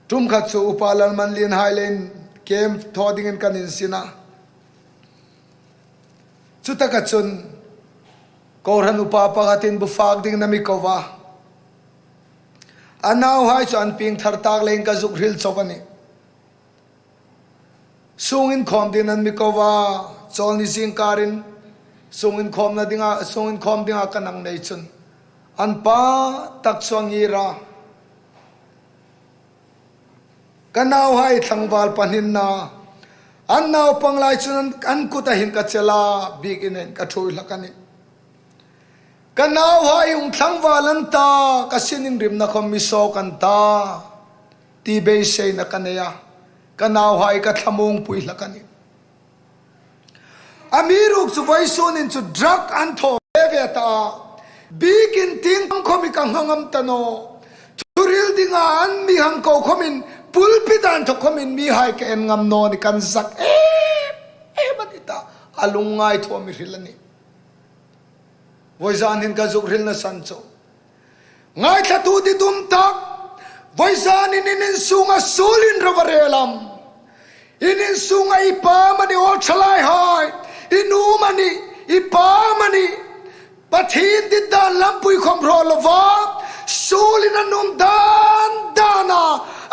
Ṭum khat chu Upa Lalmanlienhai leiin camp thaw dingin kan insin a. Chutaka chun kohran upa pakhatin bu fak dingin a mi ko a. A nauhai chu an piengthar tak leiin ka zuk hril chau a nih. Sung inkhawm dingin an mi ko a, Chawlni zingkarin sung inkhawmna dinga, sung inkhawm dinga ka nang nei chun an pa tak chu a ngir a. Ka nauhai tlangval pahninna, an naupang lai chun an, an kuta hin ka chel a, biekin ka ṭhuoi hlak a nih. Ka nauhai hung tlangval an ta, ka sininrimna khawm mi sawk an ta, ti beiseina ka nei a. Ka nauhai ka thlamuongpui hlak a nih. Amiruokchu vawisunin chu drug an thaw ve ve ta a. Biekin tieng khawm hi ka hang ngam ta naw. Thuhril dinga an mi hang ko khawmin, pulpit-a inthawk khawmin mihai ka en ngam naw a nih, kan zak em em a ni ta. A lungngaithawm i hril a nih. Vawizan hin ka zuk hrilna san chu, ngaithlatu dit um tak, vawizanin in insunga suol inro a rel am? In insunga i pa amanih, aw ṭhalaihai, i nu amanih, i pa amanih, Pathien dit dan lampui khawm hraw lova suolin an um dan dana,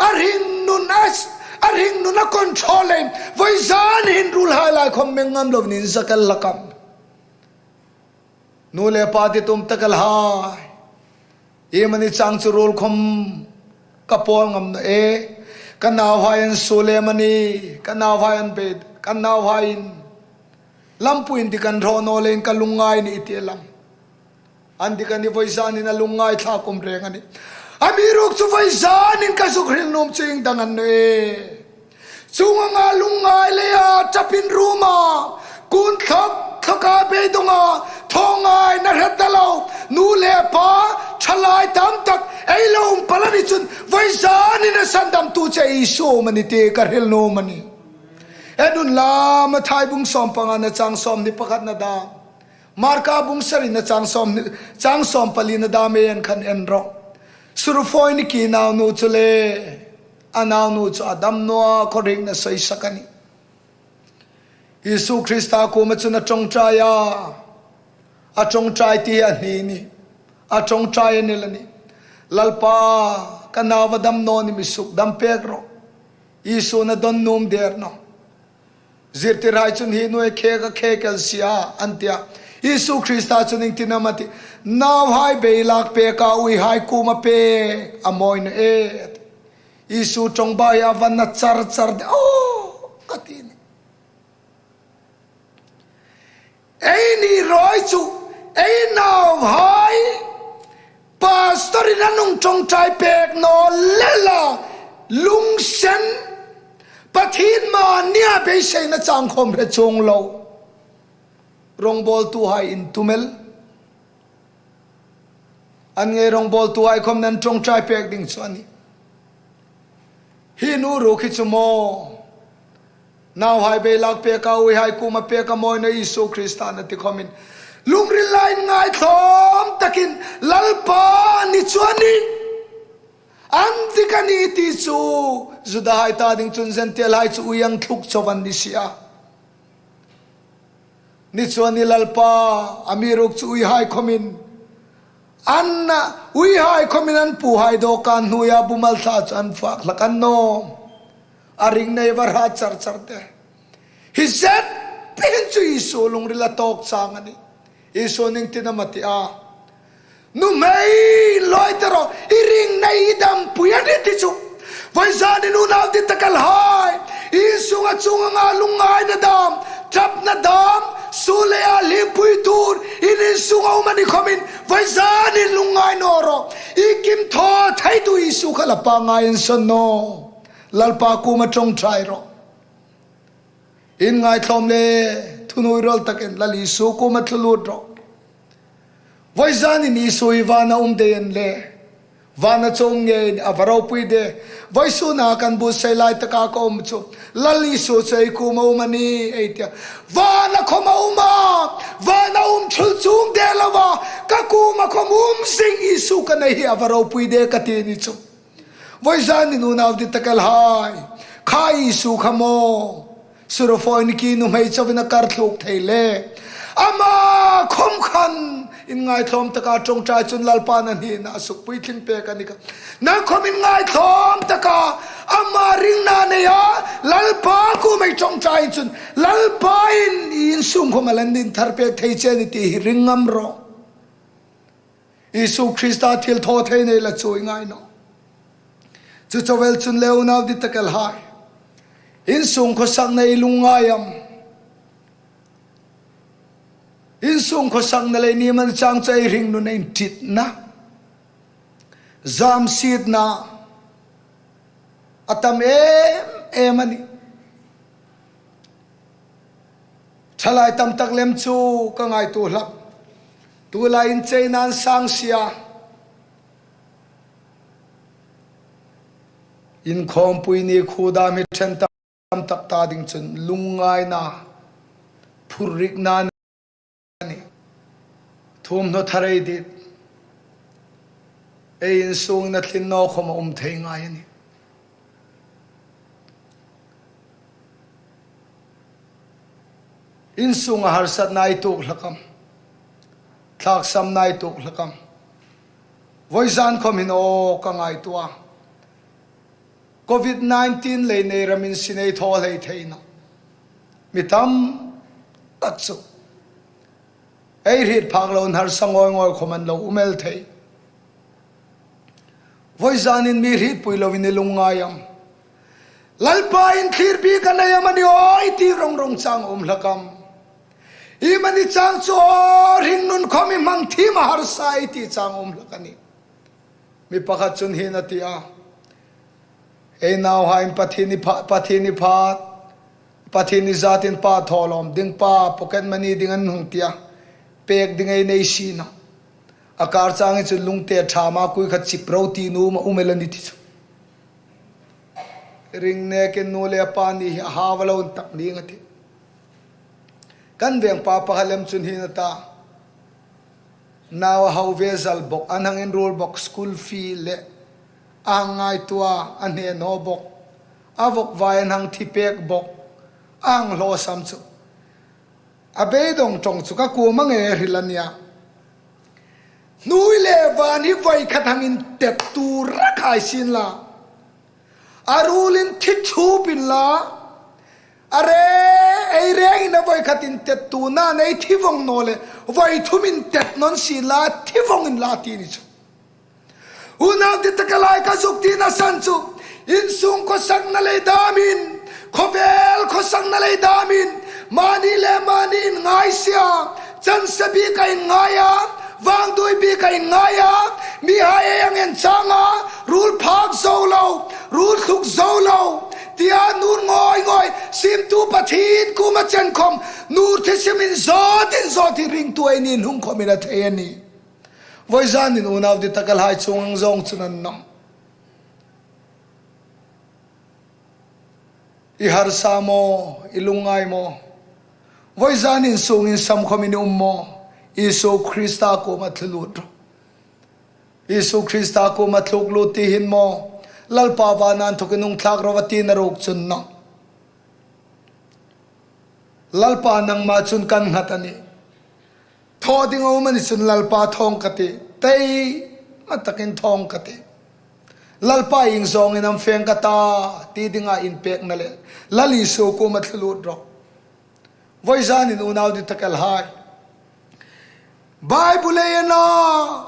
a hringnun a, a hringnun a control leiin vawizan hin ruolhai lai khawm meng ngam loin in zak el hlak am? Nu le pa dit um tak el hai, iemani chang chu ruol khawm ka pawl ngam naw e. Ka nauhai an suol em a nih, ka nauhai an bei, ka nauhaiin lampui indik an hraw naw leiin ka lungngai a nih i ti el am? An dik a nih, vawizanin a lungngai thlak um reng a nih. Amiruokchu vawizanin ka zuk hril nuom chu ieng dang a ni naw e? Chuong anga lungngai leia ṭapin ruma, kun thlok thloka beidonga, thawngaina hre ta lo nu le pa, ṭhalai tam tak ei lo um pal a ni chun, vawizanin a sandamtu chu Isu am a ni ti ka hril nuom a nih. En unla, Mathai bung sawm pangana chang sawmhni pakhatna dam, Marka bung sarina chang sawmhni, chang sawmpalina dam ei en khan en rawh. Surufoiniki naunu chu le, a naunu chu a dam naw a, khawhringna sawisak a nih. Isu Krista kuoma chun a ṭawngṭai a, a ṭawngṭai ti a hni a nih, a ṭawngṭai a ni el a nih. Lalpa, ka nau a dam naw a nih, mi sukdam pek rawh. Isu'n a dawn nuom der nawh. Zirtirhai chun, hi nu hi khek a khek el si a, an ti a. Isu Krista chun ieng tin am a tih? Nauhai beilak peka uihai kuoma pek a mawi naw e, a ti. Isu ṭawngbai a va na char char de, aw, ka ti a nih. Eini ruok chu, ei nauhai, pastor-in a hung ṭawngṭai pek naw leh la, lungsen, Pathien mani a beiseina chang khawm hre chuong lo. Rawngbawltuhai intum el. An ngei rawngbawltuhai khawm an ṭawngṭai pek ding chu a nih. Hi nu ruok hi chu maw, nauhai beilak pek a, uihai kuoma pek a, mawi naw Isu Krista a nih ti khawmin, lungrila inngaitlawm takin Lalpa ni chu a nih. An dik a nih ti chu Judahai ta ding chun Jentailhai chu ui ang thluk chau an ni si a. Ni chu a nih, Lalpa, amiruokchu uihai khawmin, an, uihai khawmin an puhai dawkan hnuoia bumal thla chu an fak hlak a ni naw. A ring nei var ha char char te. Hi zet pin chu Isu lungrila tawk chang a nih. Isu ning tin am a ti a. Nuhmei lawi ta rawh, i ring nei i dampui a nih ti chu. Vawizanin unau ditakalhai, insunga chuong anga lungngaina dam, ṭapna dam, suol leia hlimpui tur, in insunga um a ni khawmin, vawizanin lungngai naw rawh. I kim thaw theitu Isu kha la pangngai insawn naw. Lalpa kuoma ṭawngṭai rawh. Inngaitlawm le, thunuoi rawl takin Lal Isu kuoma thlu lut rawh. Vawizanin Isu hi vana um dei a ni le, vana chu um ngei a va ropui de. Vawisuna kan buotsai lai taka ka um chu, Lal Isu chu ei kuoma um a nih, ei ti a. Vana khawm a um a, vana um thul chuong de lova, ka kuoma khawm um zing Isu ka nei hi a va ropui de ka ti ni chu. Vawizanin unau ditakalhai, kha Isu kha maw, Surafawini ki nuhmei chauin a kar thluk thei le, ama khawm khan inngaitlawm taka ṭawngṭai chun Lalpan a hnina a sukpuitling pek a ni kha. Nang khawm inngaitlawm taka ama ringna neia Lalpa kuoma i ṭawngṭai chun Lalpa'n i insung khawm a la inthar pek thei che a nih ti hi ring ngam rawh. Isu Krista thilthawthei nei la chu i ngai naw. Chu chauh el chun le unau ditakalhai, insung khawsakna i lungngai am? Insung khawsakna le ni man chang chu ei hringnun inṭitna, zamsietna a tam em em a nih. Ṭhalai tam tak lem chu ka ngaituo hlak. Tulai incheina'n sang si a, inkhawmpui ni khu dam hi ṭhen tam tak ta ding chun lungngaina, phurrikna a nih. Thuomhnaw thar ei dit, ei insungin a tlin naw khawm a um thei ngai a nih. Insunga harsatna i tuok hlak am? Thlaksamna i tuok hlak am? Vawizan khawm hin aw ka ngaituo a, Covid nineteen lei nei ramin sin ei thaw hlei thei naw. Mi tam tak chu ei hriet phak loin harsa ngawi ngawi khawm an lo um el thei. Vawizanin mi hrietpui loin i lungngai am? Lalpa, inthlirpui ka nei am a ni aw i ti rawng rawng chang a um hlak am? Iemani chang chu aw hringnun khawm i hmang thiem a, harsa i ti chang a um hlak a nih. Mi pakhat chun hin a ti a, ei nauhaiin Pathien i pha, Pathien i phat, Pathien i zatin pa thawlawm ding, pa pocket money ding an hung ti a, pek ding ei nei si naw. A kar changin chun lungte ṭham a, kui khat chip ro ti nuom a um el a nih ti chu. Ring nekin nu le pa ni hi a hau a lo intak ning a tih. Kan veng pa pakhat lem chun hin a ta, nau a hau ve zal bok, an hang inruol bok, school fee le a hang ngaituo a, a hne naw bok, a vawk vai an hang thi pek bok, a hang hlawsam chu. A beidawng ṭawng chu ka kuoma ngei hril a nih a. Hnuoi le van hi voi khat hang intet tu rak hai sien la, a ruolin thi thup inla, a re, ei rengin a voi khat intet tu nan ei thi vawng naw le, voi thum intet naw sien la, thi vawng inla ti ni chu. Unau ditakalhai, ka zuk tina san chu, insung khawsakna lei damin, khawvel khawsakna lei damin, Mani le mani inngai si a, chansa bik a inngai a, vangduoi bik a inngai a, mihai ei hang en chang a, ruol phak zo lo, ruol thluk zo lo, tia nur ngoi ngoi, siemtu Pathien kuoma chen khom, nur thi sim inzawt, inzawt hi ringtu ei ni hung khomin a thei a nih. Voizanin unau dittakhai, chuong ang zawng chu a ni naw. I harsa maw, i lungngai maw? Voizanin sung insam khomin i um maw? Isu Krista kuoma thlu lut ro. Isu Krista kuoma thlu lut ti hin maw, Lalpa, vana inthokin hung thlak ro a ti na ruok chun naw. Lalpa, nangma chun kan nghat a nih. Thaw ding a um a ni chun Lalpa, thawng ka tih. Taima takin thawng ka tih. Lalpa, ieng zawngin am fe ka ta, ti dinga inpekna le Lal Isu kuoma thlu lut ro. Voizanin unau dittakhai, Bible-in a,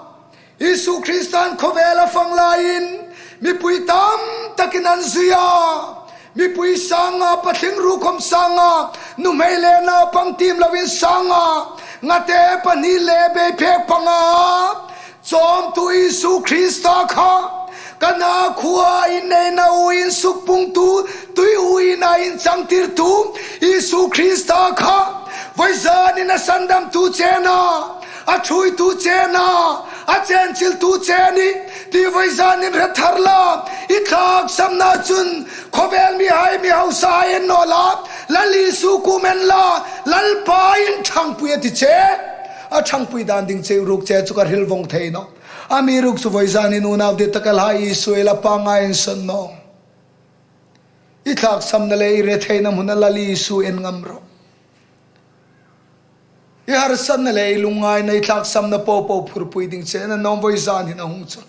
Isu Kristan khawvela fang laiin mipui tam takin an zui a. Mipui sanga, pathing ru khom sanga, nuhmei le naupang tiem loin sanga, ngate pahni le beiphek panga, chawmtu Isu Krista kha, Kana khuoa inneina uoin sukpungtu, tui uoina inchangtirtu Isu Krista kha, voizanin a sandamtu che a na, a ṭhuoitu che a na, a chenchiltu che a nih ti voizanin hre thar la, i thlaksamna chun khawvel mihai, mi hausahai en naw la, Lal Isu kuom en la, Lalpa'n ṭhangpui a ti che. A ṭhangpui dan ding che ruok che chu ka hril vong thei nawh. Amiruokchu voizanin unau dittakhai, Isu ei la pangngai insawn naw. I thlaksamna le i retheina hmuna Lal Isu en ngam ro. I harsatna le i lungngaina, i thlaksamna popo phurpui ding che a na nawm voizan hin a hung chun.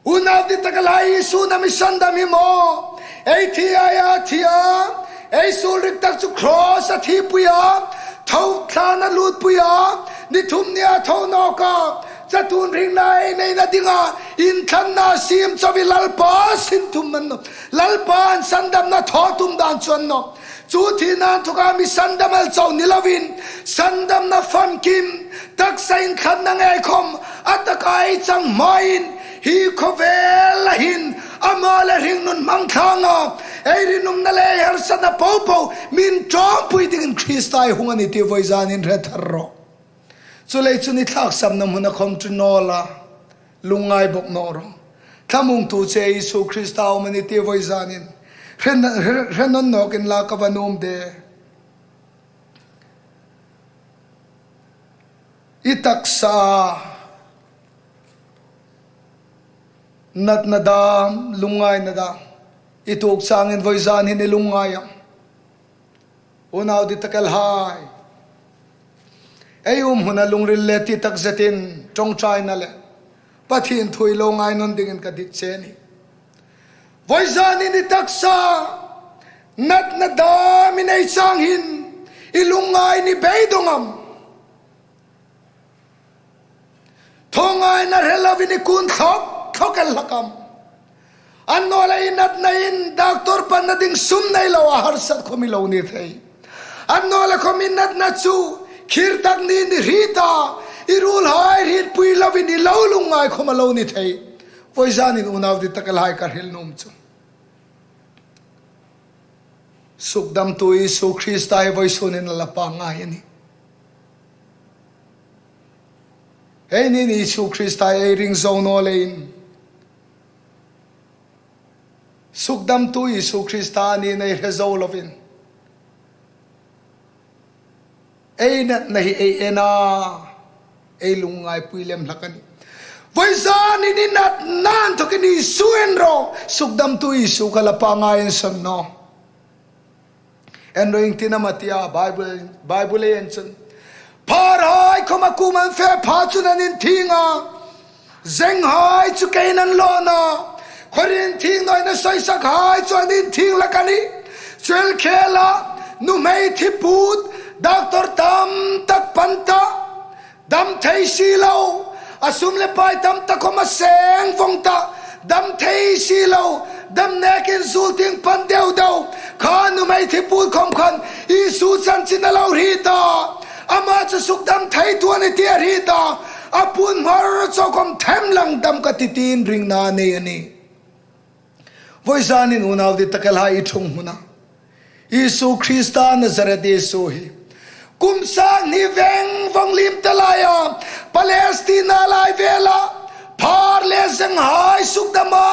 Unau dittakhai, Isu na mi sandam hi maw? Ei thi a, a thi a, ei suol rik tak chu cross-a thipui a, tho thlana lutpui a, ni thum nia tho nawk a, chatuon hringna ei neina dinga inthlanna siem chauh hi Lalpa sin tum a ni nawh. Lalpa'n sandamna thaw tum dan chu a ni nawh. Chu thina inthoka mi sandam el chauh ni loin, sandamna famkim, taksa inthlanna ngei khom, a taka ei chang hmain, hi khawvela hin, ama le hringnun hmang thlanga, ei rinumna le ei harsatna popo, min ṭawmpui dingin Krista ei hung a nih ti voizanin hre thar rawh. Chuleiin chun i thlaksamna hmuna khom ṭi naw la, lungngai bawk naw ro. Thlamuongtu che Isu Krista a um a nih ti voizanin hre, hre, hre nawn nawk inla ka va nuom de. I taksa natna dam, lungngaina dam, i tuok changin voizan hin i lungngai am? Unau dittakhai, ei um hmuna lungril le ti tak zetin ṭawngṭaina le Pathien thu i lo ngai nawn dingin ka dit che a nih. Voizanin i taksa natna dam i nei chang hin i lungngaina beidong am? Thawngngaina hre loin i kun thlok thlok el hlak am? Annawleh i natnain doctor panna ding sum nei loa harsat khom i lo ni thei. Annawleh khom i natna chu khir tak niin i hriet a, i ruolhai hrietpui loin i lo lungngai khom a lo ni thei. Voizanin unau dittakhai ka hril nuom chu, sukdamtu Isu Krista hi voisun hin a la pangngai a nih. Eini'n Isu Krista ei ring zo naw leiin, sukdamtu Isu Krista a nih ei hre zo loin, ei natna hi ei en a, ei lungngaipui lem hlak a nih. Voizanin i natna inthokin Isu en ro, sukdamtu Isu kha la pangngai insawn naw. En ro, ieng tin am a ti a, Bible, Bible-in chun, pharhai khom a kuoma an fe pha chun an inthieng a, zenghai chu kein an lawn a, Korin thienghlimin a soisakhai chu an inthieng hlak a nih. Chu el khela, nuhmei thi put, doctor tam tak pan ta, dam thei si lo, a sum le pai tam tak khom a seng vong ta, dam thei si lo, Dam nekin zul ting pan deu deu. Kha nuhmei thi put khom khan Isu chanchin a lo hriet a. Ama chu sukdam theitu a nih ti a hriet a. A puon hmar chau khom themlang dam ka tih tiin ringna nei a nih. Vawizanin unau dittakhai i ṭhung hmuna Isu Krista Nazareth Isu hi kum sang hni veng vong lim ta laia Palestina lai vela phar le zenghai sukdama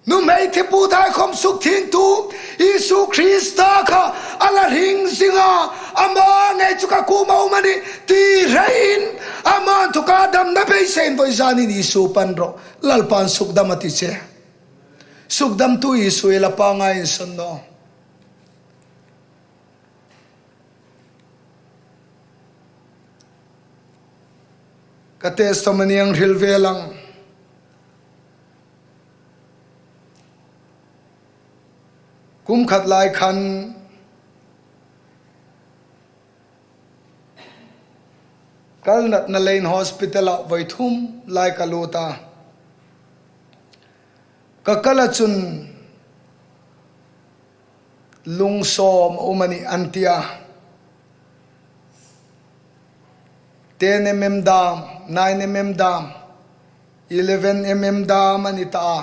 nuhmei thi puthai khom sukthiengtu Isu Krista kha a la hring zinga, ama ngei chu ka kuoma um a nih ti hrein, ama inthoka damna beiseiin vawizanin Isu pan rawh, Lalpan sukdam a ti che. Sukdamtu Isu i la pangngai insawn naw. Ka testimony ang hril ve lang. Kum khat lai khan kal natna leiin hospital-a vawi thum lai ka lut a. Ka kala chun lung sawm a um a nih an ti a. Ten mm dam, nine mm dam, eleven mm dam a ni ta a.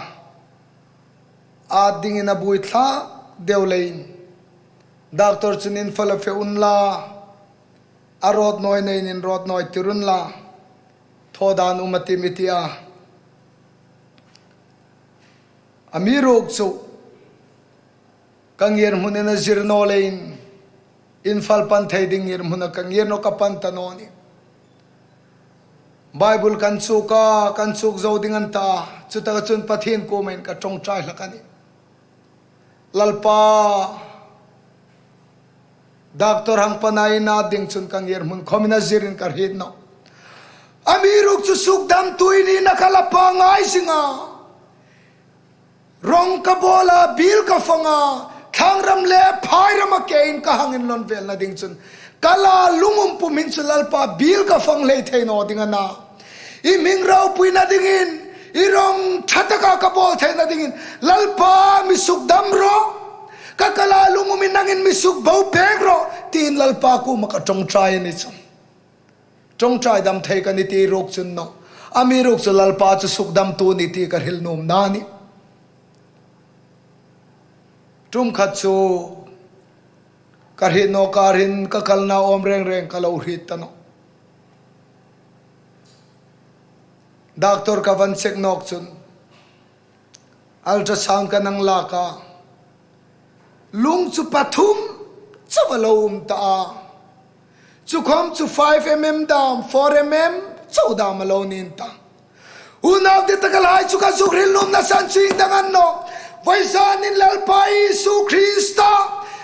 At dingin a buoithlak deu leiin doctor chun infawl a fe unla, a rawt nawi neiin inrawt nawi tir unla, thaw dan um a tih mi ti a. Amiruokchu ka ngirhmun a zir naw leiin, infawl pan thei ding ngirhmuna ka ngir naw, ka pan ta naw nih. Bible kan chuk a, kan chuk zo ding a ni ta, chutaka chun Pathien kuomah ka ṭawngṭai hlak a nih. Lalpa, doctor hang pan a inat ding chun ka ngirhmun khomin a zirin ka hriet nawh. Amiruokchu sukdamtu i nina ka la pangngai zing a. Rawng ka bawl a, biel ka fang a, thlangram le phairama keiin ka hang inlawn velna ding chun ka la lungum pum hin chu Lalpa biel ka fang hlei thei naw ding a na. I hming ropuina dingin, i rawng ṭha taka ka bawl theina dingin, Lalpa mi sukdam rawh. Ka kala lungum hin nangin mi sukbo pek rawh, tiin Lalpa kuoma ka ṭawngṭai a ni chu. Ṭawngṭai dam thei ka nih ti ruok chun naw. Amiruokchu Lalpa chu sukdamtu a nih ti ka hril nuomna a nih. Ṭum khat chu ka hriet nawk a, rin ka kalna awm reng reng ka lo hriet ta nawh. Doctor ka van check nawk chun ultrasound ka hang lak a, lung chu pathum chauh a lo um ta a. Chu khom chu five mm dam, four mm chauh dam a lo ni ta. Unau dittakhai, chu ka zuk hril nuomna san chu ieng dang a ni nawh. Vawizanin Lalpa Isu Krista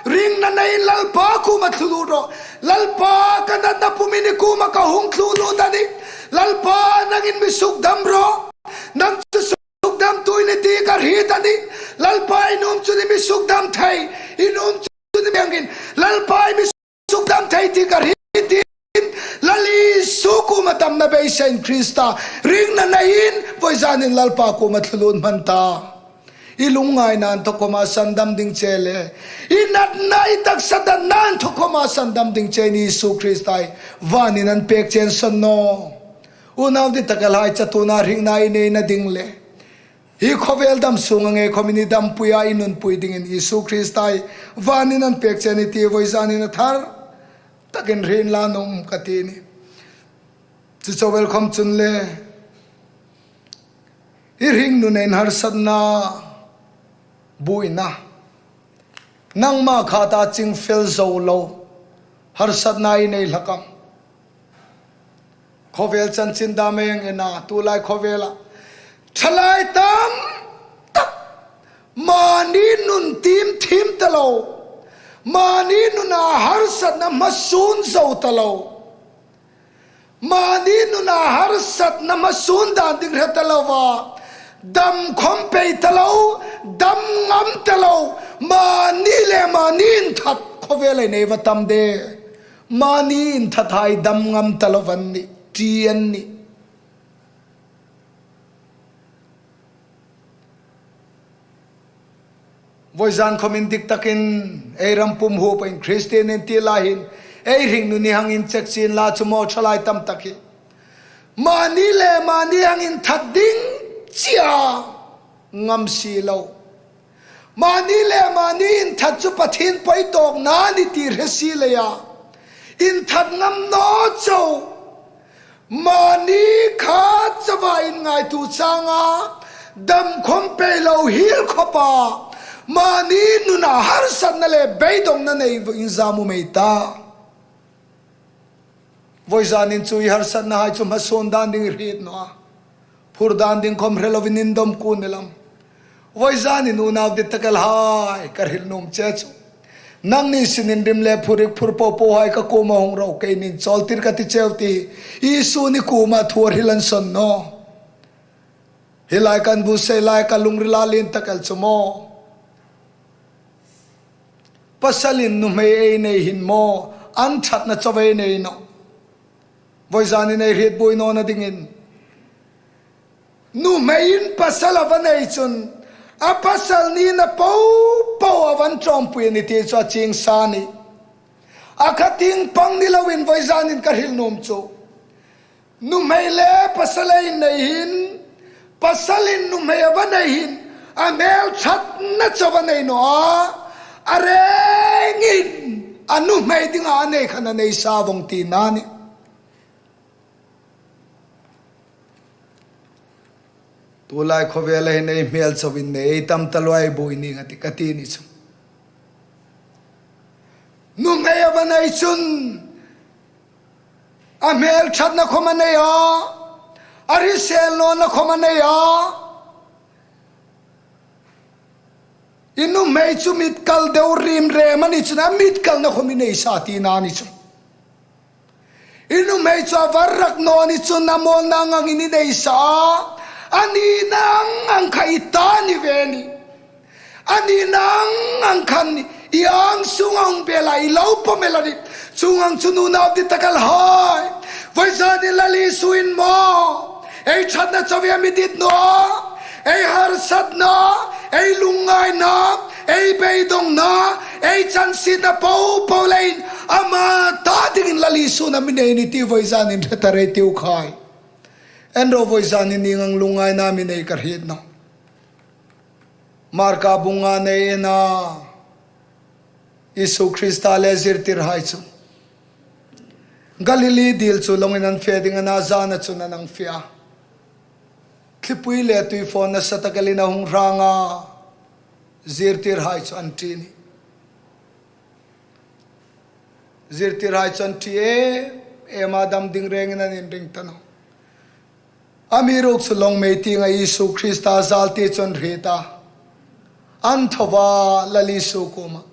ringna neiin Lalpa kuoma thlu lut rawh. Lalpa, ka natna pumin i kuoma ka hung thlu lut a nih. Lalpa, nangin mi sukdam rawh. Nang chu sukdamtu i nih ti ka hriet a nih. Lalpa, i nuom chu i mi sukdam thei. I nuom chu i mi angin, Lalpa, i mi sukdam thei ti ka hriet tiin, Lal Isu kuoma damna beiseiin Krista ringna neiin vawizanin Lalpa kuoma thlu lut hman ta. I lungngaina inthok khoma sandam ding che le, i natna, i taksa natna inthok khoma sandam ding chein Isu Krista hi vanin an pek che insawn naw. Unau dittakhai, chatuona hringna i neina ding le, hi khawvel dam sunga ngei khomin i dampui a, i nunpui dingin Isu Krista hi vanin an pek che a nih ti vawizanin a thar takin hre inla nuom ka ti a nih. Chu chauh el khom chun le, i hringnun harsatna, buoina, nangma khata chingfel zo lo harsatna i nei hlak am? Khawvel chanchin dam ei en a, tulai khawvela thalai tam tak, mani nun tiem thiem ta lo, mani nuna harsatna hmasuon zo ta lo, mani nuna harsatna hmasuon dan ding hre ta lova, dam khom pei ta lo, dam ngam ta lo, mani le mani inthat khawvela nei va tam de. Mani inthathai dam ngam ta lo an nih, ṭi an nih. Vawizan khawm indik takin ei ram pum huopa in Christian ei ti lai hin, ei hringnun hi hang inchek chieng la chu maw, ṭhalai tam tak hi. Mani le mani hang inthat ding chie ngam si lo. Mani le mani inthat chu Pathien poi tawkna ni ti hre si leia inthat ngam naw chau. Mani kha chauva inngaituo changa dam khawm pei lo hiel khawpa, mani nuna harsatna le beidongna nei inzam um ei ta. Vawizanin chu ei harsatnahai chu hmasawn dan ding hriet naw a, phur dan ding khawm hre lovin indawm kûn el am? Vawizanin unau dittakhai, ka hril nuom che chu, nangni sinin rim le phurik phur po pohai ka kuoma hung ro, keinin chawltir ka ti cheu ti Isu ni kuoma thu a hril an sawn naw. Hi lai kan bu sei lai ka lungrila lien tak el chu maw, pasalin nuhmei ei nei hin maw, an ṭhatna chauva ei nei naw? Vawizanin ei hriet buoi nawna dingin, nuhmeiin pasal a va nei chun, a pasal nina po po a va ṭawmpui a ni ti chu a chieng sa a nih. A kha tieng pang ni loin vawizanin ka hril nuom chu, nuhmei le pasal ei nei hin, pasalin nuhmei a va nei hin, a hmel ṭhatna chauva nei naw a, a rengin a nuhmei dinga a nei khan a nei sa vong tina a nih. Tulai khawvela hin ei hmel chauin nei ei tam ta luai buoi ning a tih ka ti ni chu. Nuhmei a va nei chun a hmel ṭhatna khawm a nei a, a hrisel nawna khawm a nei a. I nuhmei chu mit kal deu rim rem a ni chun a mit kalna khawm i nei sa tina a ni chu. I nuhmei chu a var rak naw ni chun a mawlna angin i nei sa a, a nina ang ang kha i ta ni ve ni. A nina ang ang khan i ang sunga hung bela i lo pawm el a nih. Chuong ang chun unau dittakhai, vawizanin Lal Isuin maw ei ṭhatna chauva mi dit naw a, ei harsatna, ei lungngaina, ei beidongna, ei chansietna po po leiin ama ta dingin Lal Isuin a mi nei ni ti vawizanin hre ta rei tiu khai. En ro, vawizanin ieng ang lungngaina mi nei ka hriet naw? Marka bung nga nei en a, Isu Krista le zirtirhai chu Galili dil chu lawngin an fe ding a na, zana chun an hang fe a. Thlipui le tuifawn nasa tak elin a hung hrang a, zirtirhai chu an ṭi a nih. Zirtirhai chu an ṭi em em a, dam ding rengin an inring ta nawh. Amiruokchu lawng mei tienga Isu Krista zal ti chu an hriet a, an tho a Lal Isu kuoma,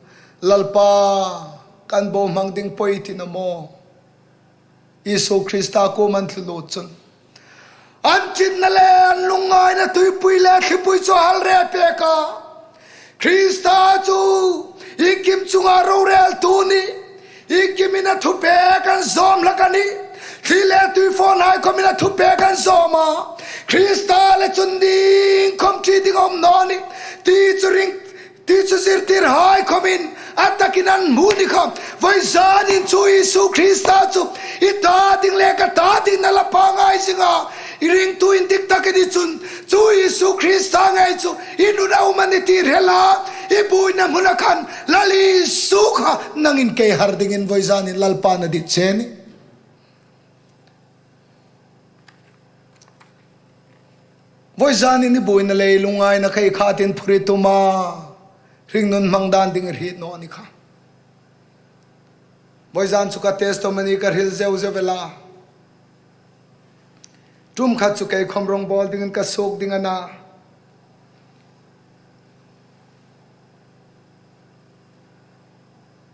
Lalpa, kan bohmang ding poi i ti naw maw? Isu Krista kuoma an thlu lut chun an ṭitna le an lungngaina tuipui le thlipui chu a hal reh pek a. Krista chu iengkim chunga roreltu a nih. Iengkimin a thupek an zawm hlak a nih. Thli le tuifawnhai khawmin a thupek an zawm a. Krista le chun iengkhawm ṭi ding a um naw nih ti chu ring, ti chu zirtirhai khawmin a takin an hmu ni kha. Vawizanin chu Isu Krista chu i ta ding le ka ta dingin a la pangngai zing a. I ringtu indik tak i ni chun chu Isu Krista ngei chu i nuna um a ni ti hre la, i buoina hmuna khan Lal Isu kha nangin kei har dingin vawizanin Lalpan a dit che a nih. Vawizanin i buoina le i lungngaina kha i khatin phur i tum a, hringnun hmang dan ding i hriet naw ni kha. Vawizan chu ka testimony ka hril zeu zeu el a. Ṭum khat chu kei khawm rawngbawl dingin ka suok ding a na.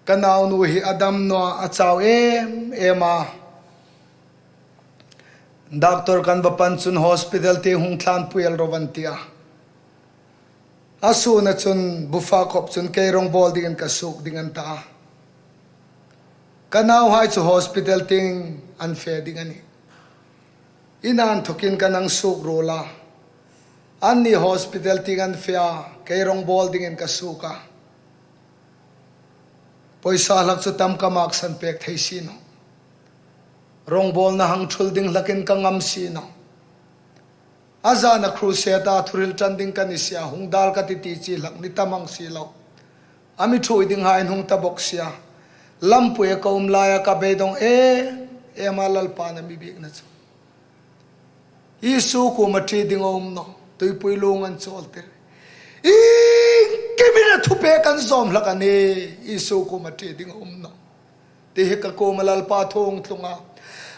Ka naunu hi a dam naw a, a chau em em a. Doctor kan va pan chun hospital tieng hung thlanpui el ro an ti a. A sûna chun bu fak khawp chun kei rawngbawl dingin ka suok ding an ta a. Ka nauhai chu hospital tieng an fe ding a nih. Ina inthokin kan hang suok ruol a. Anni hospital tieng an fe a, kei rawngbawl dingin ka suok a. Poisa hlak chu tam ka maksan pek thei si naw. Rawngbawlna hang thul ding hlakin ka ngam si naw. A zana crusade-a thuhril ṭan ding ka ni si a, hung dal ka ti ti chi hlak ni tam ang si lo. A mi ṭhuoi dinghai an hung ta bawk si a. Lampuia ka um laia ka beidawng em em a, Lalpan a mi biekna chu. Isu kuoma ṭi ding a um naw, tuipui lung an chawl tir. Iengkimin a thupek an zawm hlak a nih, Isu kuoma ṭi ding a um naw. Ti hi ka kuoma Lalpa thu a hung tlung a.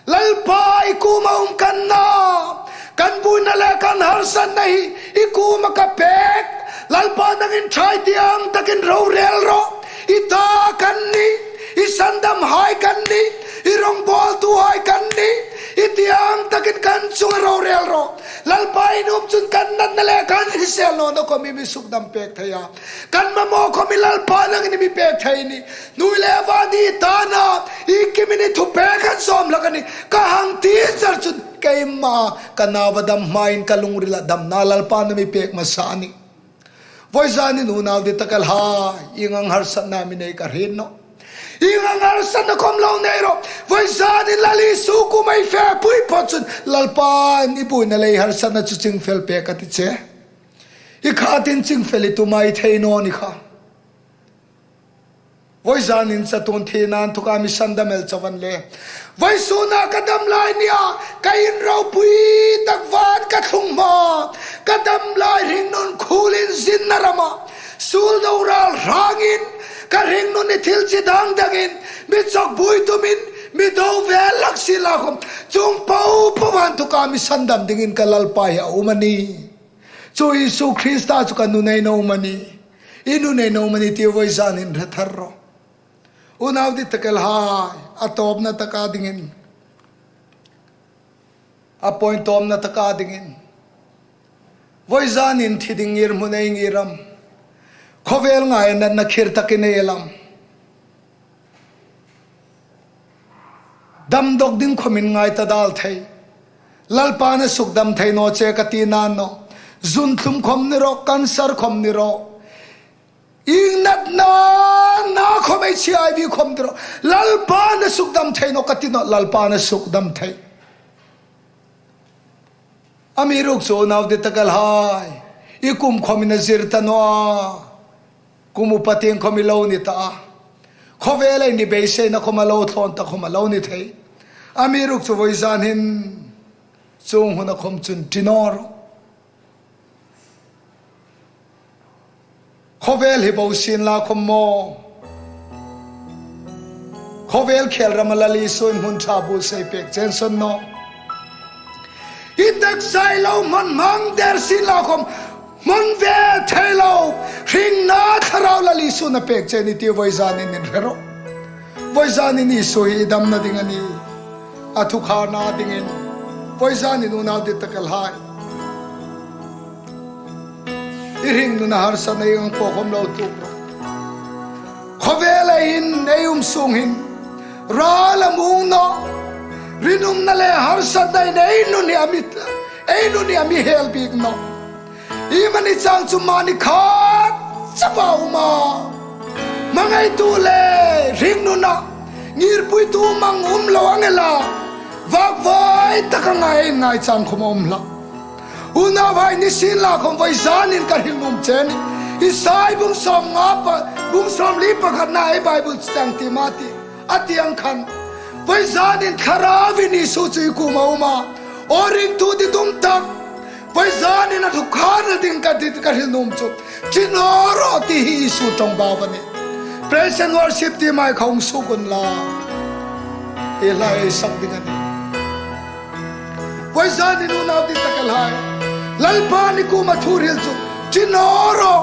Lalpa, i kuoma um kan na, kan buoina le kan harsatna hi i kuoma ka pek. Lalpa, nangin ṭha tieng takin rorel rawh. I ta kan nih, i sandamhai kan nih, i rawngbawltuhai kan nih, i tieng takin kan chunga rorel rawh. Lalpa, i nuom chun kan natna le kan hrisel nawna khawm i mi sukdam pek thei a. Kan mamaw khawm i Lalpa nangin i mi pek thei a nih. Hnuoi le van i ta a, iengkimin i thupek an zawm hlak a nih. Ka hang ti char chun keima ka nau a dam hmain ka lungrila damna Lalpan a mi pek hmasa a nih. Vawizanin unau dittakhai, ieng ang harsatna mi nei ka hriet nawh. Ieng ang harsatna khawm lo nei rawh. Vawizanin Lal Isu kuoma i fepui phawt chun Lalpan i buoina le i harsatna chu chingfel pek a ti che. I khatin chingfel i tum a, i thei naw ni kha. Vawizanin chatuon thina inthoka mi sandam el chauh a ni le. Vawisuna ka dam lai nia, ka in ropui tak van ka thlung hma. Ka dam lai hringnun khuolin zinna rama. Suol do ral hrangin, ka hringnun i thil chi dang dangin, mi chawk buoi tumin, mi do vel hlak si la khawm. Chuong po po inthoka mi sandam dingin ka Lalpa hi a um a nih. Chu Isu Krista chu ka nuhmeina um a nih. I nuhmeina um a nih ti vawizanin hre thar rawh. Unau dittakhai, a tawpna taka dingin, a point tawpna taka dingin, vawizanin thi ding ngirhmun ei ngir am? Khawvel ngaina natna khir takin ei el am? Damdawk ding khawmin ngai ta dal thei. Lalpan a sukdam thei naw che ka ti naw. Zunthlum khawm ni rawh, cancer khawm ni rawh. Ieng natna, na khawm ei chi ai bi khawm ni rawh. Lalpan a sukdam thei naw ka ti naw, Lalpan a sukdam thei. Amiruokchu unau dittakhai, i kum khawmin a zir ta naw a. Kum upa tieng khawm i lo ni ta a. Khawvel ei ni beiseina khawm a lo thlawn ta khawm a lo ni thei. Amiruokchu vawizanin chuong huna khawm chun ṭi naw rawh. Khawvel hi bo sien la khawm maw. Khawvel khel rama Lal Isu'n hmun ṭha buotsai pek che a ni saw nawh. I taksa lo hmang hmang der sien la khawm hmang ve thei lo. Hringna thlarau Lal Isu'n a pek che a nih ti vawizanin inhre rawh. Vawizanin Isu hi i damna ding a nih. A thukharna dingin. Vawizanin unau dittakhai, i hringnuna harsatna ieng ang po khawm lo tuok rawh. Khawvela hin ei um sung hin ral a muong naw. Rinumna le harsatna hin ei nun hi a mi, ei nun hi a mi hel bik naw. Iemani chang chu mani khat chauha um a. Hmangaitu le hringnuna ngirpuitu mang um lo ang el a. Vakvai taka ngai, ngai chang khawm um hlak. Unauhai, nisienlakhawm vawizanin ka hril nuom che a nih. Isai bung sawmnga pa, bung sawmli pakhatna ei Bible chang ti ma ti. A ti ang khan, vawizanin Thlarauvin Isu chu i kuoma a um a. Aw ringtu ditum tak, vawizanin a thukharna ding ka ti, ka hril nuom chu, ṭi naw rawh ti hi Isu ṭawngbau a nih. Praise and worship team-hai kha hung suok unla. Hi hla ei sak ding a nih. Vawizanin unau dittakhai, Lalpan i kuoma thu hril chu, ṭi naw rawh.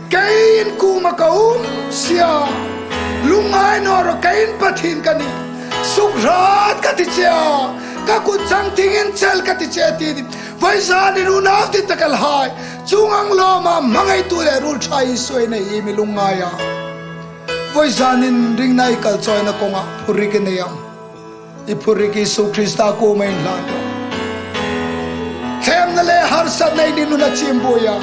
Keiin kuoma ka um si a. Lungngai naw rawh, keiin Pathien ka nih. Sukhrat ka ti che a. Ka kut chang tieng inchel ka ti che a ti nih. Vawizanin unau dittakhai, chuong ang lawma hmangaitu le ruol ṭha Isu ei nei hi mi lungngai a. Vawizanin ringna ei kal chawina kawnga phurrik i nei am? I phurrik Isu Krista kuoma inhlan rawh. Thlêmna le Harsatna ei ni nuna chim buoi a.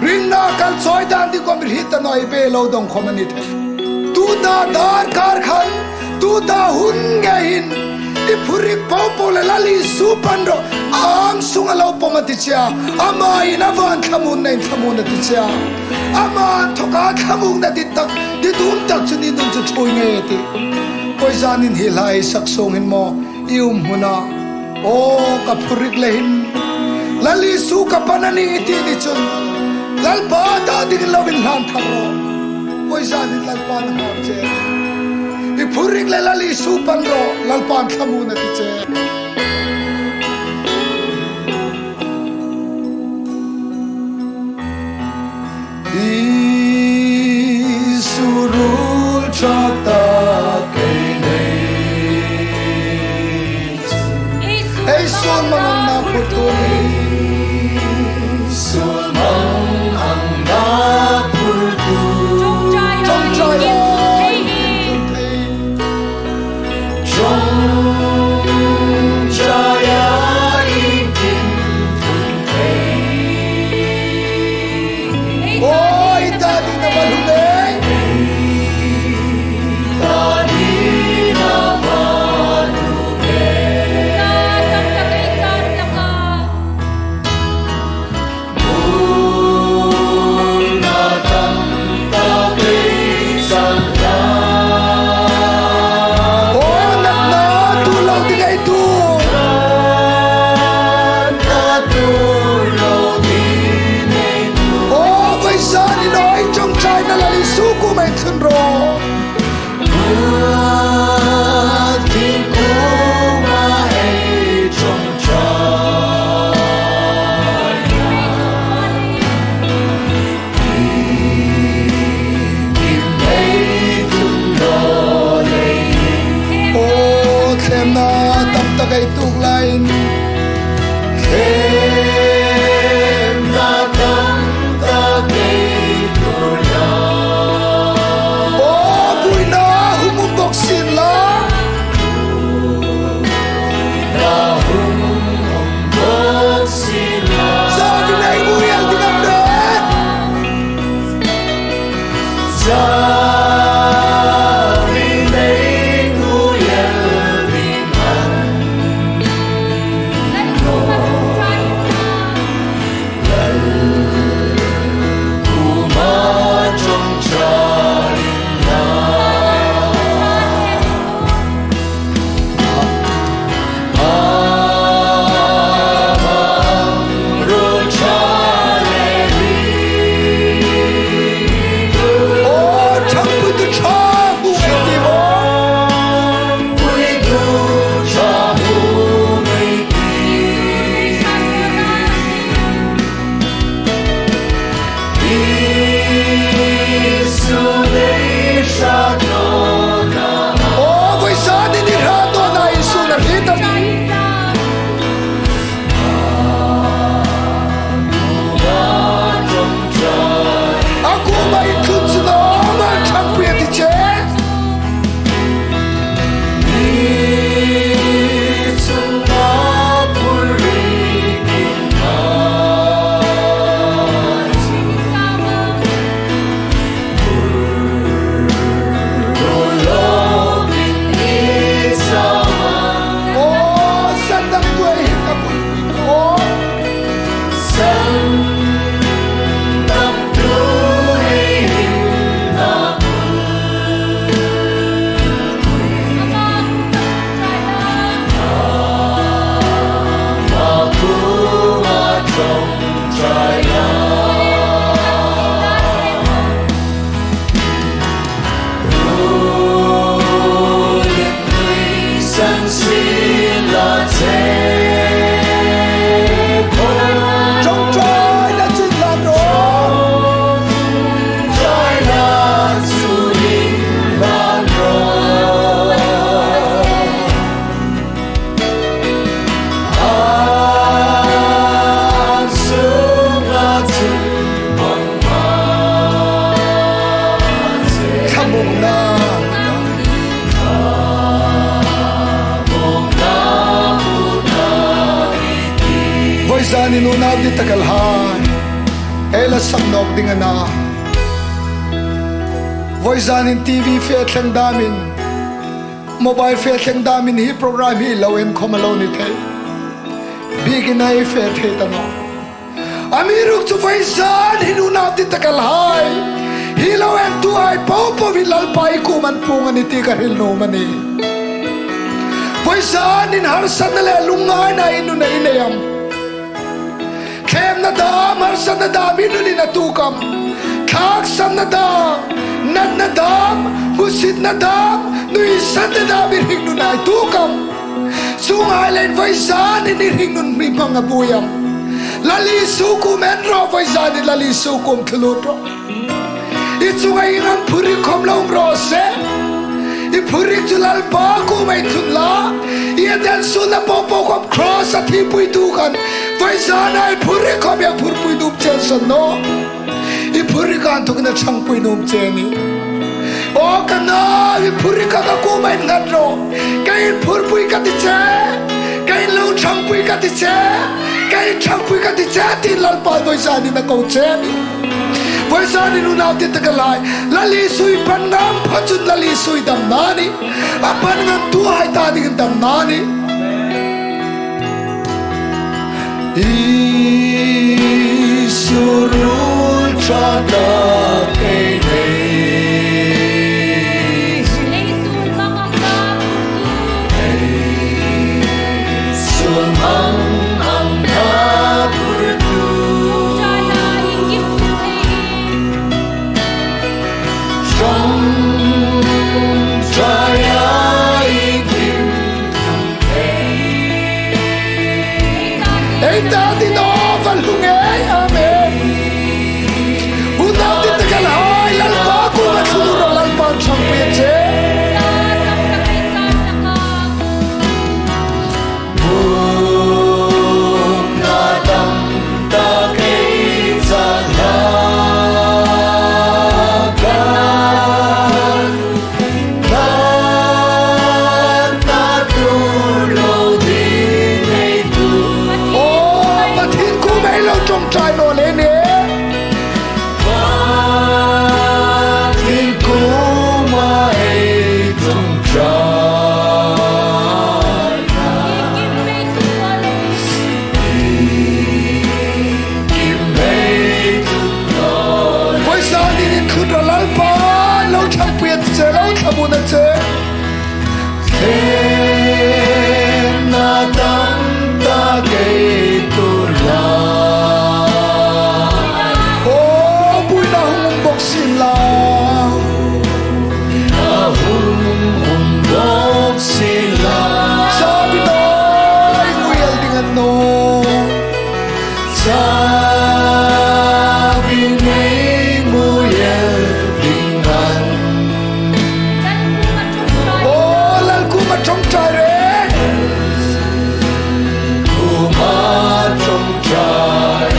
Ringna kal chawi dan ding khom hriet ta naw, ei be lo dong khom a ni thei. Tuta darkar khan, tuta hun ngei hin, i phurik popo le Lal Isu pan ro, a ang sunga lo pawm a ti che a. Ama in a van thlamuonna in thlamuon a ti che a. Ama inthoka thlamuonna ti tak, ti tum tak chu ni nun chu ṭhuoi ngei a tih. Vawizanin hi hla ei sak sung hin maw, i um hmuna, aw, ka phurik le hin Lal Isu ka pan a nih i ti ni chun, Lalpa ta dingin lo inhlan thar rawh. Vawizanin Lalpan a hang che. I phurik le Lal Isu pan rawh, Lalpan thlamuon a ti che. Isu ruol ṭha tak ei nei. Ei suol mang ang na phurtu. Suol mang ang na phurtu. Ṭawngṭai a. Ṭawngṭai a, i kim thun thei. Oi, ta ding na va hlu le. Ta ding na va hlu le. Aw, natna tuor lo ding ei tuor. Aw, vawizanin aw, ṭawngṭaina Lal Isu kuomah ei thlun rawh. Aw, thlemna tam tak ei tuok laiin. Thlemna tam tak ei tuok laiin. Aw, buoina hung um bok sien la. Zanin unau dittakhai, ei la sak nawk ding a na. Vawizanin T V fe thleng damin, mobile fe thleng damin hi program hi lo en khawm a lo ni thei. Biekin ei fe thei ta nawh. Amiruokchu vawizanin unau dittakhai, hi lo entuhai popo hi Lalpa i kuomah puong a nih ti ka hril nuom a nih. Vawizanin harsatna le lungngaina i nun a nei am? Thlêmna dam, harsatna dam i nunin a tuok am? Thlaksamna dam, natna dam, hmusitna dam, nuisanna dam i hringnuna i tuok am? Chuonghai leiin vawizanin i hringnun mi hmang a buoi am? Lal Isu kuomah en rawh, vawizanin Lal Isu kuomah thulut rawh. I chunga ieng ang phurrik khawm lo um raw se. I phurrik chu Lalpa kuomah thun la. I eten suolna popo khawm cross-a thipuitu khan vawizana i phurrik khawm i phurpui nuom che a ni naw. I phurrik a inthawkin a ṭhangpui nuom che a nih. Aw ka nau, i phurrik kha ka kuomah innghat rawh. Ka inphurpui ka ti che. Ka inlo ṭhangpui ka ti che. Ka inṭhangpui ka ti che, tiin Lalpan vawizanin a ko che a nih. Vawizanin unau dittakhai, Lal Isu i pan ngam pha chun Lal Isu i damna a nih. A pan ngamtuhai ta dingin damna a nih. Isu ruol ṭha tak ei nei. Ei suol hmang ang na phurtu. Ṭawngṭaia i kim thei. Ei ta ding naw, va hlu ngei, amen. Unau dittakhai, Lalpa kuomah thun rawh, Lalpan ṭhangpui che. Mukna tam tak ei chang hlak a, natna tuor lo ding ei tuor. Aw, Pathien kuomah ei lo ṭawngṭai naw lei nih. Pathien kuomah ei ṭawngṭai. Vawizanin inthun rawh, Lalpan lo ṭhangpui a ti che, lo thlamuon a che. Thlêmna tam tak ei tuor hlak. Aw, buoina hung um bawk sien la. A hung um bawk sien la. Chapin ei hmu el ding a ni naw. Chapin ei hmu el ding a nih. Aw, Lal kuomah ṭawngṭai rawh. Kuomah ṭawngṭai.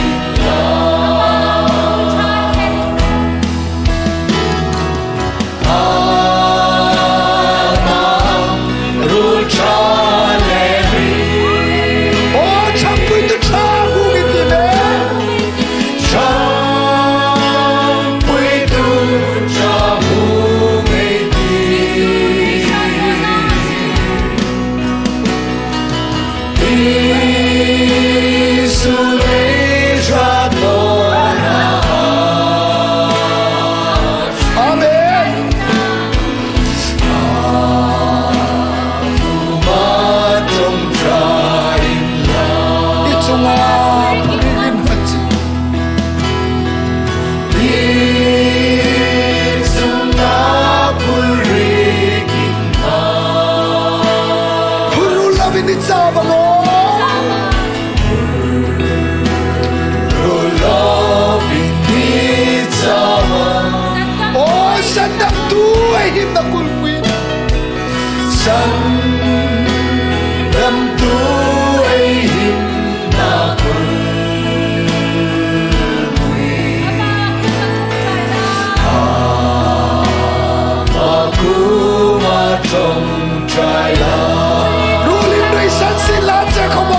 Ama ruol ṭha le hri. Aw, ṭhangpuitu ṭha hung ei tih le. Ṭhangpuitu ṭha hung ei tih. Isu lei ṭha tawna. Amen. Kuomah ṭawngṭai inla. I chunga phurrik innghat chun. I chunga phurrik innghat. Phurruol lovin i chau am aw? Phurruol lovin i chau am? Aw, sandamtu ei himna kulpui. Sandamtu ei himna kulpui. Ama kuomah ṭawngṭai la. Ruolin nuisan sien la che khawm aw.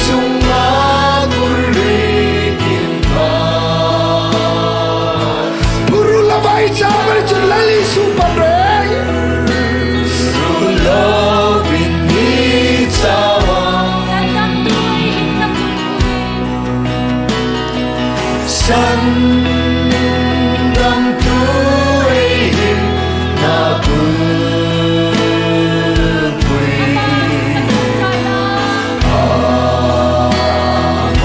Chunga kul ri kin ba. Phurul a vai chang a ni chun Lal Isu pan reng. Ru lo bin ni chawa. Sandamtu ei hin na pui.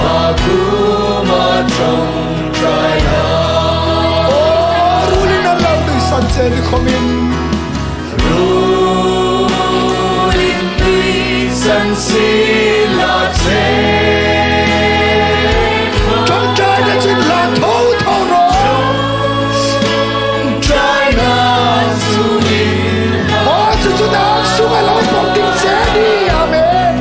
Ama kuoma ṭawngṭaina. O, ruolin a lo dui san che ni khawmin. Ruolin dui san sien la che. Ṭawngṭaina chu la tho tho ro. Ṭawngṭaina chu ni. O, chu chu nang sunga lo pawm ding che ni. Amen.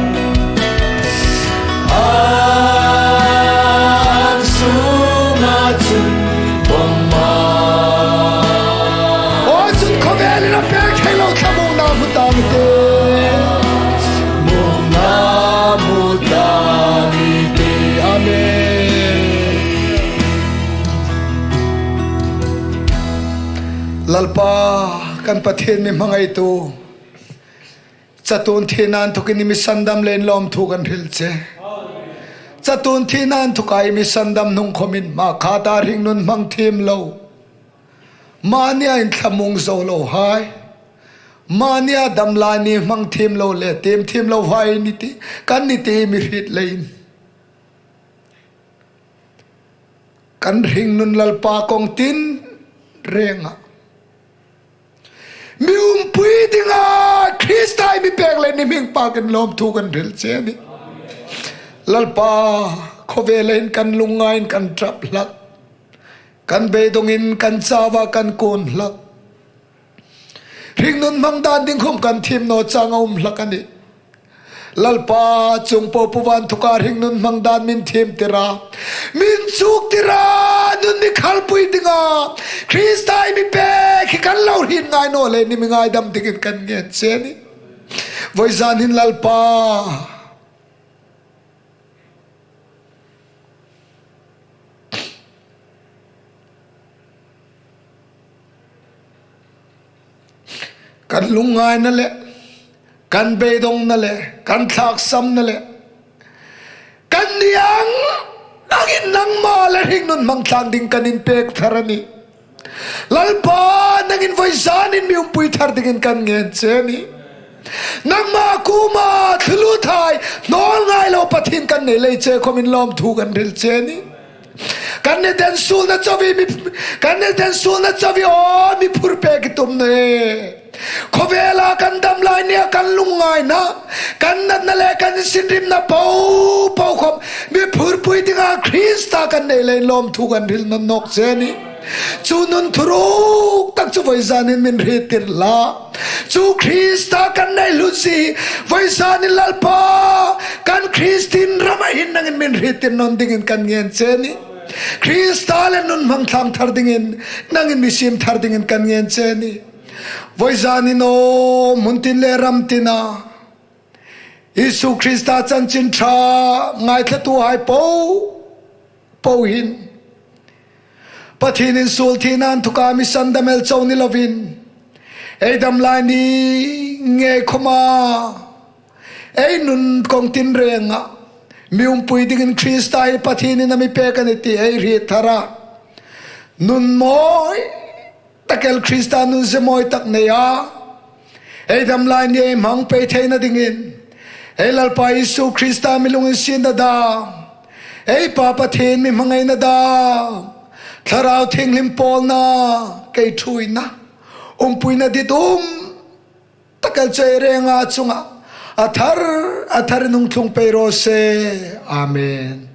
An sunga chun pawm a. O, chun khawvelin a pek thei lo thlamuongna hmu ta ni tih. Muongna hmu ta ni tih. Amen. Lalpa, kan Pathien mi hmangaitu. Chatuon thina inthokin i mi sandam leiin lawmthu kan hril che. Chatuon thina inthoka i mi sandam hnung khawmin hma khata hringnun hmang thiem lo. Mania inthlamuong zo lo hai. Mania dam lai ni hmang thiem lo le, tiem thiem lo hai ni ti, kan ni ti i mi hriet leiin. Kan hringnun Lalpa kawng tin renga. Mi umpui dinga Krista i mi pek leiin i hming pakin lawmthu kan hril che ni. Lalpa, khawvela hin kan lungngaiin kan ṭap hlak. Kan beidongin kan chauva kan kuon hlak. Hringnun hmang dan ding khawm kan thiem naw chang a um hlak a nih. Lalpa, chuong po po van inthoka hringnun hmang dan min thiemtir a. Min chuktir a, nun mi khalpui dinga Krista i mi pek hi kan lo hriet ngai naw leiin i mi ngaidam dingin kan ngen che ni. Vawizan hin Lalpa, kan lungngaina le, kan beidongna le, kan thlaksamna le, kan ni ang angin nangma le hringnun hmang tlang ding kan inpek thar a nih. Lalpa, nangin vawizanin mi umpui thar dingin kan ngen che ni. Nangma kuoma thulu thei, hnawl ngai lo Pathien kan nei lei che khawmin lawmthu kan hril che ni. Kan ni den suolna chauh i mi, kan ni den suolna chauh i aw mi phur pek i tum naw e. Khawvela kan dam lai nia kan lungngaina, kan natna le kan insinrimna po po khawm mi phurpui dinga Krista kan nei leiin lawmthu kan hril nawn nawk che ni. Chu nun thuruk tak chu vawizanin min hriettir la. Chu Krista kan nei hlut zie vawizanin Lalpa, kan Kristien rama hin nangin min hriettir nawn dingin kan ngen che ni. Krista le nun hmang tlang thar dingin nangin mi siem thar dingin kan ngen che ni. Vawizanin aw hmun tin le ram tina Isu Krista chanchin ṭha ngaithlatuhai po po hin Pathienin suol thina inthoka mi sandam el chau ni lovin, ei dam lai ni ngei khawma ei nun kawng tin renga mi umpui dingin Krista hi Pathienin a mi pek a nih ti ei hriet thar a. Nun mawi tak el Krista nun ze mawi tak neia ei dam lai ni ei hmang pei theina dingin ei Lalpa Isu Krista mi lunginsietna dam, ei Pa Pathien mi hmangaina dam, Thlarau Thienghlim pawlna, kei ṭhuoina, umpuina ditum tak el chu ei renga chunga a thar a tharin hung tlung pei raw se. Amen.